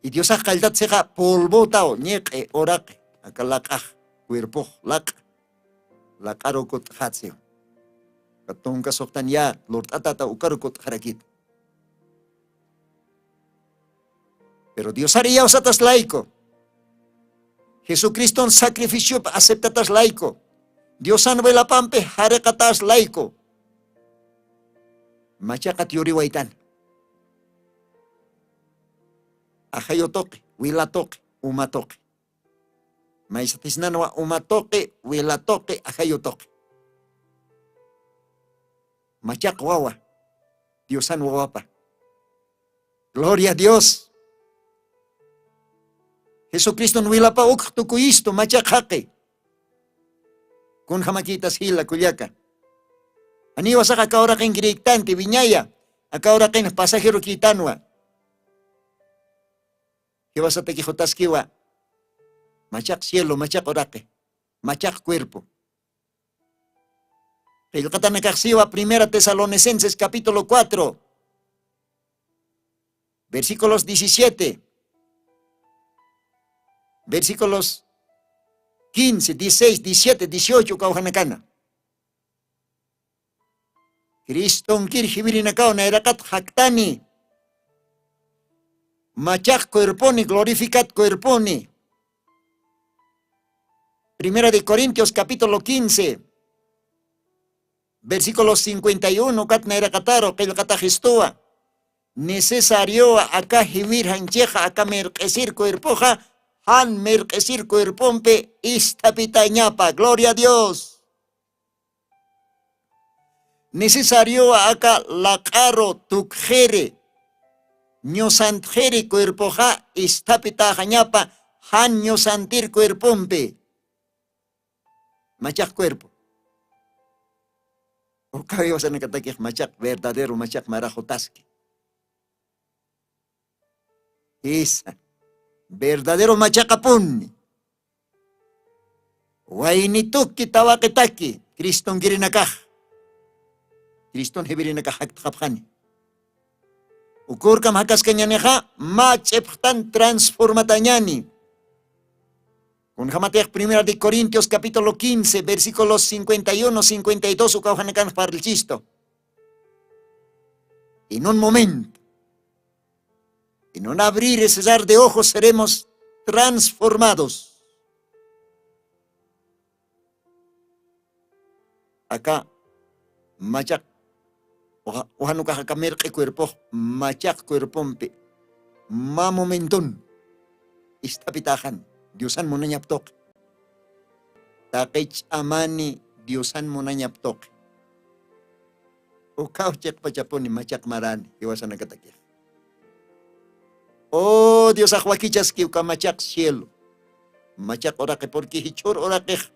Y diosax qalltat sixa polvotaw ñiq'i uraqi aka laq'ax, cuerpox laq'a, laq'aru kut'xatsiw. Aka tunka suxtan ya lurt'atata ukaru kut'xarakita. Pero diosar iyawsatas layku, jesucriston sacrificiop aceptatas layku, diosan wilapampi jariqatas layku, machaqat yuriwaytan. Ajayu tuqi, wila tuqi, uma tuqi. Maysatisnanwa uma tuqi, wila tuqi, ajayu tuqi. Machaq wawa, diosan wawapa. Gloria a dios. Jesucriston wilapa ukx tukuyistu machaq jaqi. Kunjamakitas jila kullaka? Aniwasax aka uraqin griktanti wiñaya. Aka uraqin pasajerokitanwa. Jiwasataki jutaskiwa. Machaq cielo, machaq uraqi, machaq cuerpo. Qillqatanakaxsiwa primera tesalonicenses capítulo cuatro, versículos diecisiete, versículos quince, dieciséis, diecisiete, dieciocho kawjanakana. Cristonkir jiwirinakaw nayraqat jaktani, machaq cuerponi glorificat cuerponi. Primera de corintios capítulo quince, versículos cincuenta y uno kat nayraqataru qillqataxistuwa. Necesariowa aka jiwirjanchixa aka mirq'isir cuerpoxa jan mirq'isir cuerpompi isthapitañapa. Gloria a dios. Necesariowa aka laq'aru tukxiri ñusantxiri cuerpoxa isthapitaxañapa jan ñusantir cuerpompi. Machaq cuerpo. Ukawiwasanakatakix machaq verdadero machaq maraxutaski. Isa, verdadero machaqapuni. Waynituki tawaqitaki cristonkirinakax, criston jiwirinakax jaktxapxani. Ukurkam jakaskañanixa mä ch'ipxtan transformatañani. Kunjamatix primera de corintios capítulo quince versículos cincuenta y uno cincuenta y dos ukawjanakanx parlchisto. En un momento, en un abrir y cerrar de ojos seremos transformados. Aka machaq ujanukax aka mirq'i cuerpox machaq cuerpompi mä momenton isthapitaxan. Diosan munañaptuqi, taqi ch'amani diosan munañaptuqi. Ukaw chiqpachapuni machaq marani jiwasanakatakix. O diosax wakichaski uka machaq cielo, machaq uraqi purqui jich'ur uraqix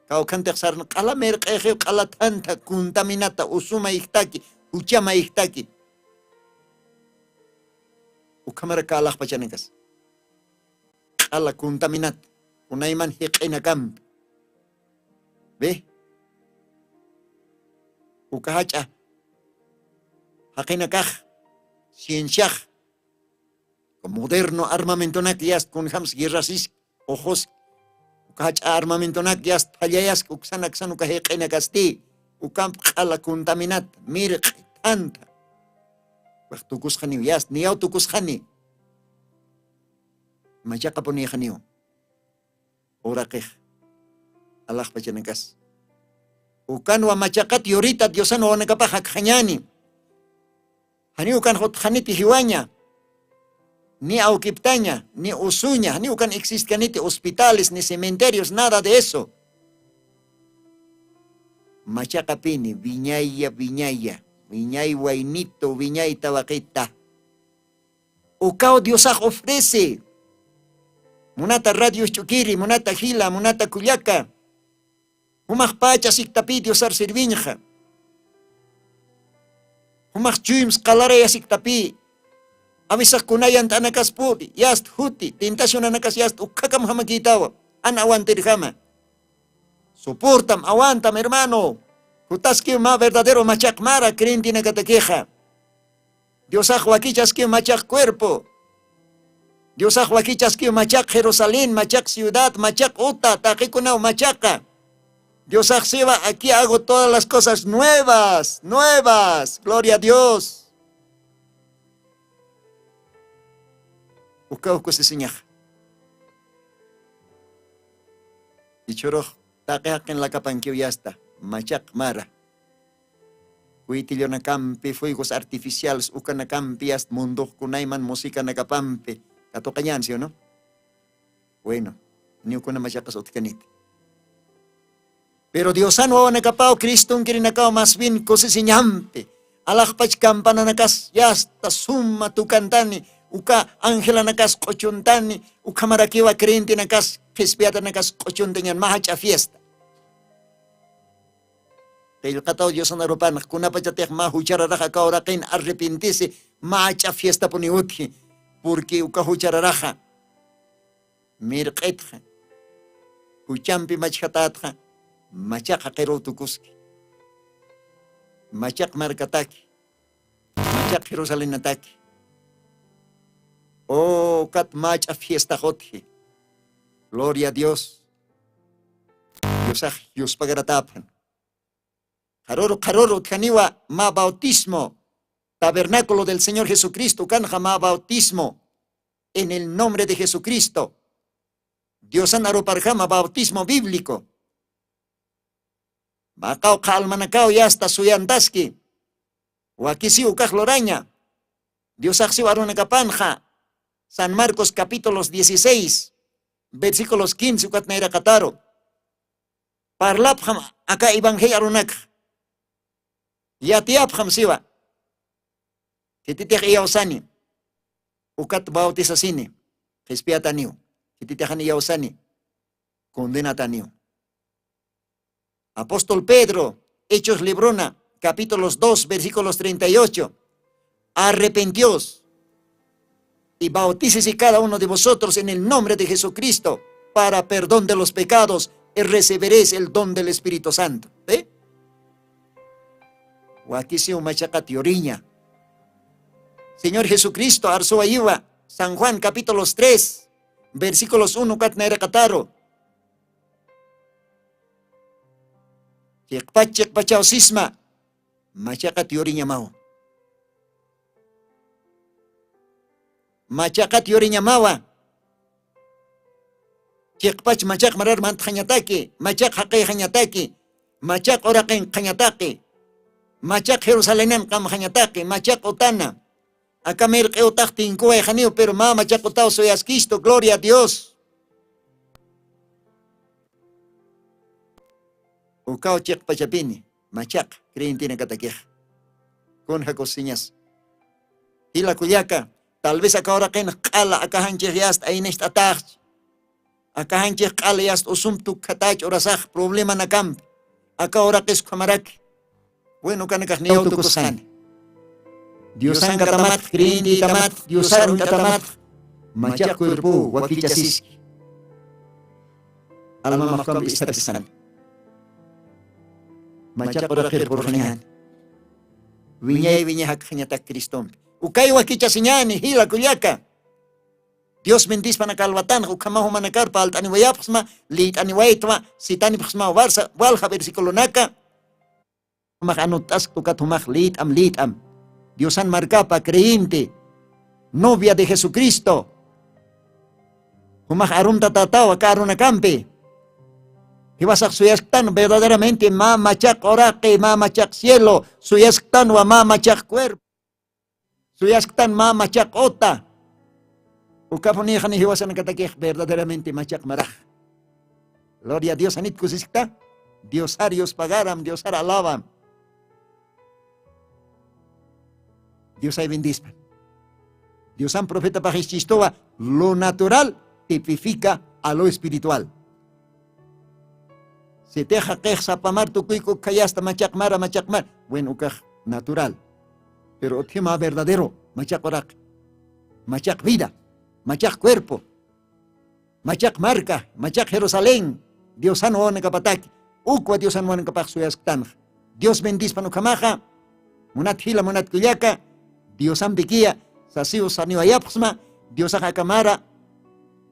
kawkhantix sarna q'ala mirq'ixiw q'ala thantha contaminata usuma ijtaki, juchama ijtaki. Ukhamaraka alaxpachanakas q'ala contaminata kunayman jiq'inakampi. Ve, uka jach'a jaqinakax cienciax moderno armamentonak yast kunjams guerrasisk ujus, uka jach'a armamentonak yast phallayask uksan aksan uka jiq'inakasti. Ukamp q'ala contaminat mirq'i thantha. Wax tukusxaniw yast niyaw tukusxani. Machaqapunixaniw uraqix alaxpachanakas. Ukanwa machaqat yurita diosan wawanakapax jakxañani. Janiw ukan jutxaniti jiwaña, ni awkiptaña ni usuña, janiw ukan existkaniti hospitales ni cementerios nada de eso. Machaqapini, wiñaya, wiñaya, wiñay waynito, wiñay tawaqita. Ukaw Diosax ofrece. Munata radio ch'ukiri, munata jila, munata kullaka. Jumax pacha siktapi Diosar sirviñxa. Jumax chuyms qalaraya siktapi. Awisax kunayant'anakas puri, yast juti, tentacionanakas yast ukhakam jamakitawa. An awantirjama. Soportam, awantam, hermano. Jutaskiw mä verdadero machaq mara creyentenakatakixa. Diosax wakichaskiw machaq cuerpo. Diosax wakichaskiw machaq Jerusalén, machaq ciudad, machaq uta, taqikunaw machaqa. Diosax siwa, aquí hago todas las cosas nuevas, nuevas. Gloria a Dios. Ukaw kusisiñax. Ichhurux taqi jaqin lakapankiw yasta, machaq mara. Cuitillanakampi, fuegos artificiales ukanakampi, hasta munduxkunayman musicanakapampi katuqañan, ¿sí o no? Bueno, niwkuna machaqas utkaniti. Pero Diosan wawanakapaw, Cristonkirinakaw más bien kusisiñampi, alaxpach campananakas yasta suma tukantani, uka angelanakas q'uchuntani, ukhamarakiwa creyentenakas qhispiyatanakas q'uchuntañan, mä jach'a fiesta. Qillqataw Diosan arupanx, kunapachatix mä juchararaxa kawraqin arrepentisi, mä jach'a fiestapuni utji, porque uka juchararaxa mirq'itxa, juchampi machjatätxa, machaq jaqiruw tukuski, machaq markataki, machaq Jerusalenataki. Ukat mä jach'a fiestax utji. Gloria a Dios. Diosax yuspagaratäpxan. Qharuru qharuru utjaniwa mä bautismo, tabernáculo del Señor Jesucristo, ukanxa mä bautismo en el nombre de Jesucristo. Diosan aruparjama bautismo bíblico. Mä qawqha almanakaw yasta suyantaski. Wakisiw ukax luraña. Diosaxsiw arunakapanxa. San Marcos capítulos dieciséis, versículos quince ukat nayraqataru. Parlapxam aka evangelio arunakx. Yatiyapxam siwa. Khititix iyawsani. Ukat bautisasini. Qhispiyataniw. Khititixan iyawsani. Condenataniw. Apóstol Pedro, Hechos librona, capítulos dos, versículos treinta y ocho. Arrepentíos y bautícese cada uno de vosotros en el nombre de Jesucristo para perdón de los pecados y recibiréis el don del Espíritu Santo. ¿Ve? Wakisiw machaqat yuriña. Señor Jesucristo arsuwayiwa, San Juan capítulos tres, versículos uno kat nayraqataru. Chiqpach chiqpachaw sisma, machaqat yuriñamaw. Machaqat yuriñamawa. Chiqpach machaq marar mantxañataki, machaq jaqixañataki, machaq uraqinqañataki, machaq Jerusalenan qamxañataki, machaq utana. Aka mirq'i utax tinkuwayxaniw, pero mä machaq utaw suyaskistu, gloria a Dios. Ukaw chiqpachapini, machaq, creyentenakatakixa. Kunxa kusiñas. Jila kullaka, tal vez aka uraqinx q'ala, aka janchix yasta aynicht'ataxchi. Aka janchix q'ala yasta usump tukkhatach urasax problemanakampi. Aka uraqis ukhamaraki. Bueno, ukanakax niyaw tukusani. Diosankatamatx, creyentetamatx, Diosar uñt'atamatx, machaq cuerpo wakichasiski. Almamax ukampi isthatisani. Machaq uraqir purxañani. Wiñay wiñay jakxañatak Cristompi. Ukay wakichasiñani, jila kullaka. Dios bendispan aka alwatanxa, ukhamaw jumanakar parlt'aniwayapxsma, liyt'aniwaytwa, sitanipxsma warsa, walja versiculonaka. Jumax anutt'askta ukat jumax liyt'am, liyt'am. Diosan markapa creyente, novia de Jesucristo. Jumax arumtatätawa aka arunakampi. Jiwasax suyasktan verdaderamente mä machaq uraqi, mä machaq cielo, suyasktanwa mä machaq cuerpo. Suyasktan mä machaq uta. Ukapunixa ni jiwasanakatakix verdaderamente machaq marax. Gloria a Dios, janit kusiskta. Diosar yuspagaram, Diosar alabam. Diosay bendispan. Diosan profetapax ischistwa, lo natural tipifica a lo espiritual. Sitixa qix sapamar tukuyku khayasta machaq mara, machaq mara. Bueno, ukax natural. Pero uthima verdadero, machaq uraq, machaq vida, machaq cuerpo, machaq marka, machaq Jerusalén, Diosan wawanakapataki, ukwa Diosan wawanakapax suyasktanxa. Dios bendispan ukhamaxa, munat jila, munat kullaka, Diosampikiya, sasiw saniwayapxsma, Diosax aka mara,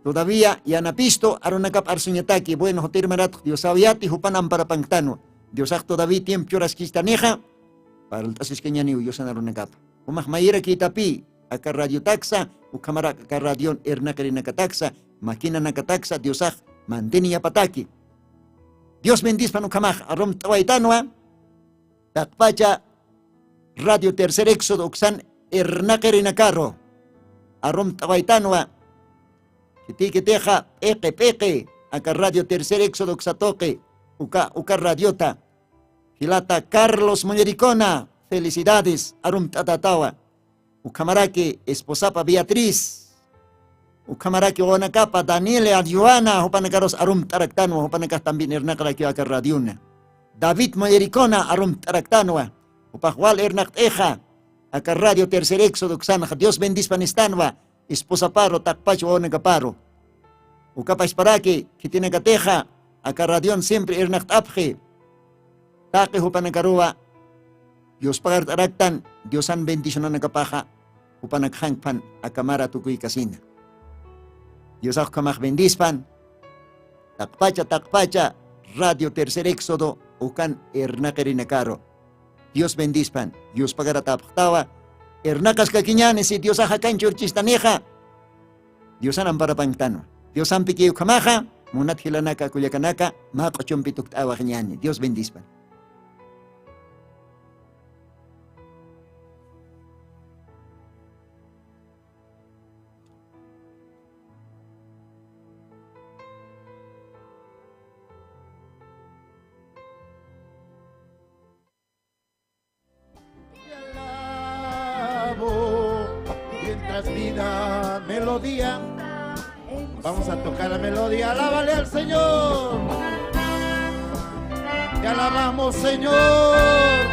todavía yanapistu arunakap arsuñataki, bueno, jutir maratx Diosaw yati, jupan amparapanktanwa. Diosax todavía tiempo churaskistanixa, parlt'asiskañaniw Diosan arunakapa. Jumax mayirakïtapï, aka radiotaksa, ukhamarak aka radion irnaqirinakataksa, maquinanakataksa, Diosax manteniyapataki. Dios bendispan ukhamax, arumt'awaytanwa, taqpacha Radio Tercer Éxodo uksan irnaqirinakaru, arumt'awaytanwa, khitikitixa, p'iqi, p'iqi, aka Radio Tercer Éxodo uksa tuqi, uka, uka radiota, jilata Carlos Mollericona, felicidades, arumt'atatawa. Ukhamaraki esposapa Beatriz, ukhamaraki wawanakapa Daniela, Joana, jupanakarus arumt'araktanwa, jupanakax también irnaqarakiw aka radiona. David Mollericona arumt'araktanwa, jupax wal irnaqt'ixa, aka Radio Tercer Éxodo uksanxa, Dios bendispan istanwa, esposaparu, taqpach wawanakaparu. Ukapachparaki, khitinakatixa, aka radion siempre irnaqt'apxi. Taqi jupanakaruwa, yuspagart'araktan, Diosan bendicionanakapaxa, jupanakxankpan aka mara tukuykasina. Diosax ukhamax bendispan, taqpacha, taqpacha, Radio Tercer Éxodo, ukan irnaqirinakaru. Dios bendispan, yuspagaratapxtawa, irnaqaskakiñani, si Diosax akan churchistanixa, Diosan amparapanktanwa. Diosampiki ukhamaxa, munat jilanaka, kullakanaka, mä q'uchumpi tukt'awaxñani. Dios bendispan. Te alabo, mientras vida, melodía. Vamos a tocar la melodía. Alábale al Señor. Te alabamos, Señor.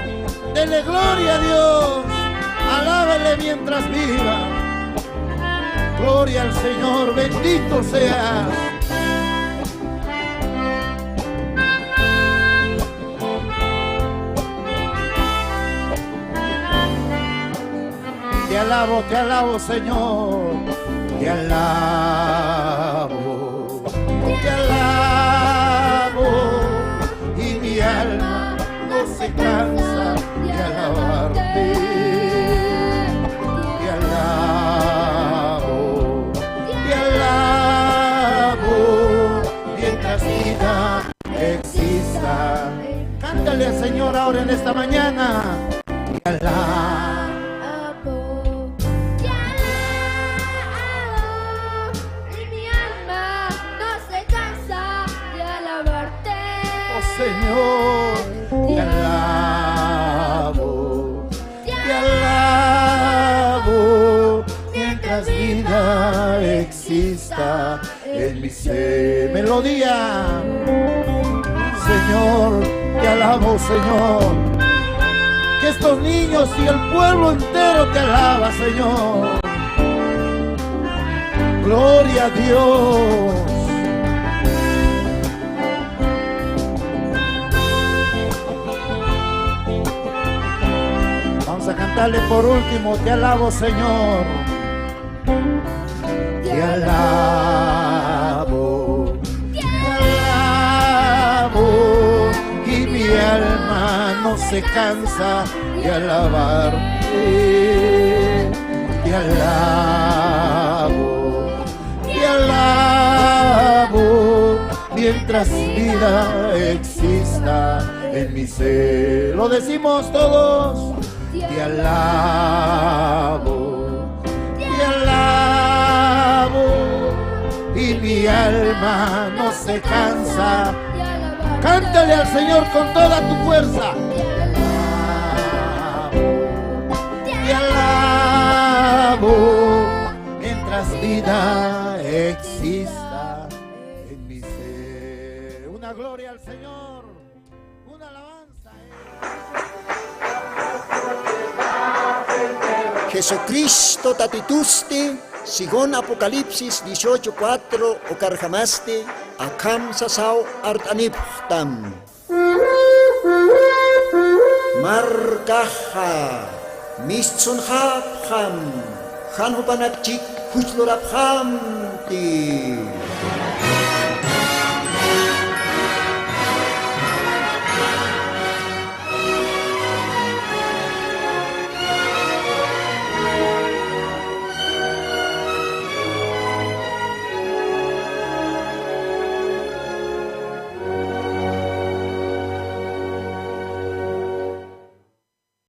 Dele gloria a Dios. Alábele mientras viva. Gloria al Señor. Bendito seas. Te alabo, te alabo, Señor, te alabo, te alabo, y mi alma no se cansa de alabarte. Te alabo, te alabo, mientras vida exista. Cántale al Señor ahora en esta mañana. Te alabo, te alabo, y mi alma no se cansa de alabarte. Oh Señor, te alabo, te alabo, mientras vida exista en mi ser. Melodía. Señor, te alabo, Señor. Que estos niños y el pueblo entero te alaba, Señor. Gloria a Dios. Vamos a cantarle por último, te alabo, Señor. Te alabo, te alabo, y mi alma no se cansa de alabarte. Te alabo, te alabo, mientras vida exista en mi ser. Lo decimos todos. Te alabo, te alabo, y mi alma no se cansa de alabar. Cántale al Señor con toda tu fuerza. Te alabo mientras vida exista en mi ser. Una gloria al Señor. Una alabanza. Jesucristo Tatitusti, según Apocalipsis dieciocho cuatro ukarjamasti, akham sasaw art'anipxtam. Markaxa mistsunxapxam, jan jupanakchik juchlurapxamti.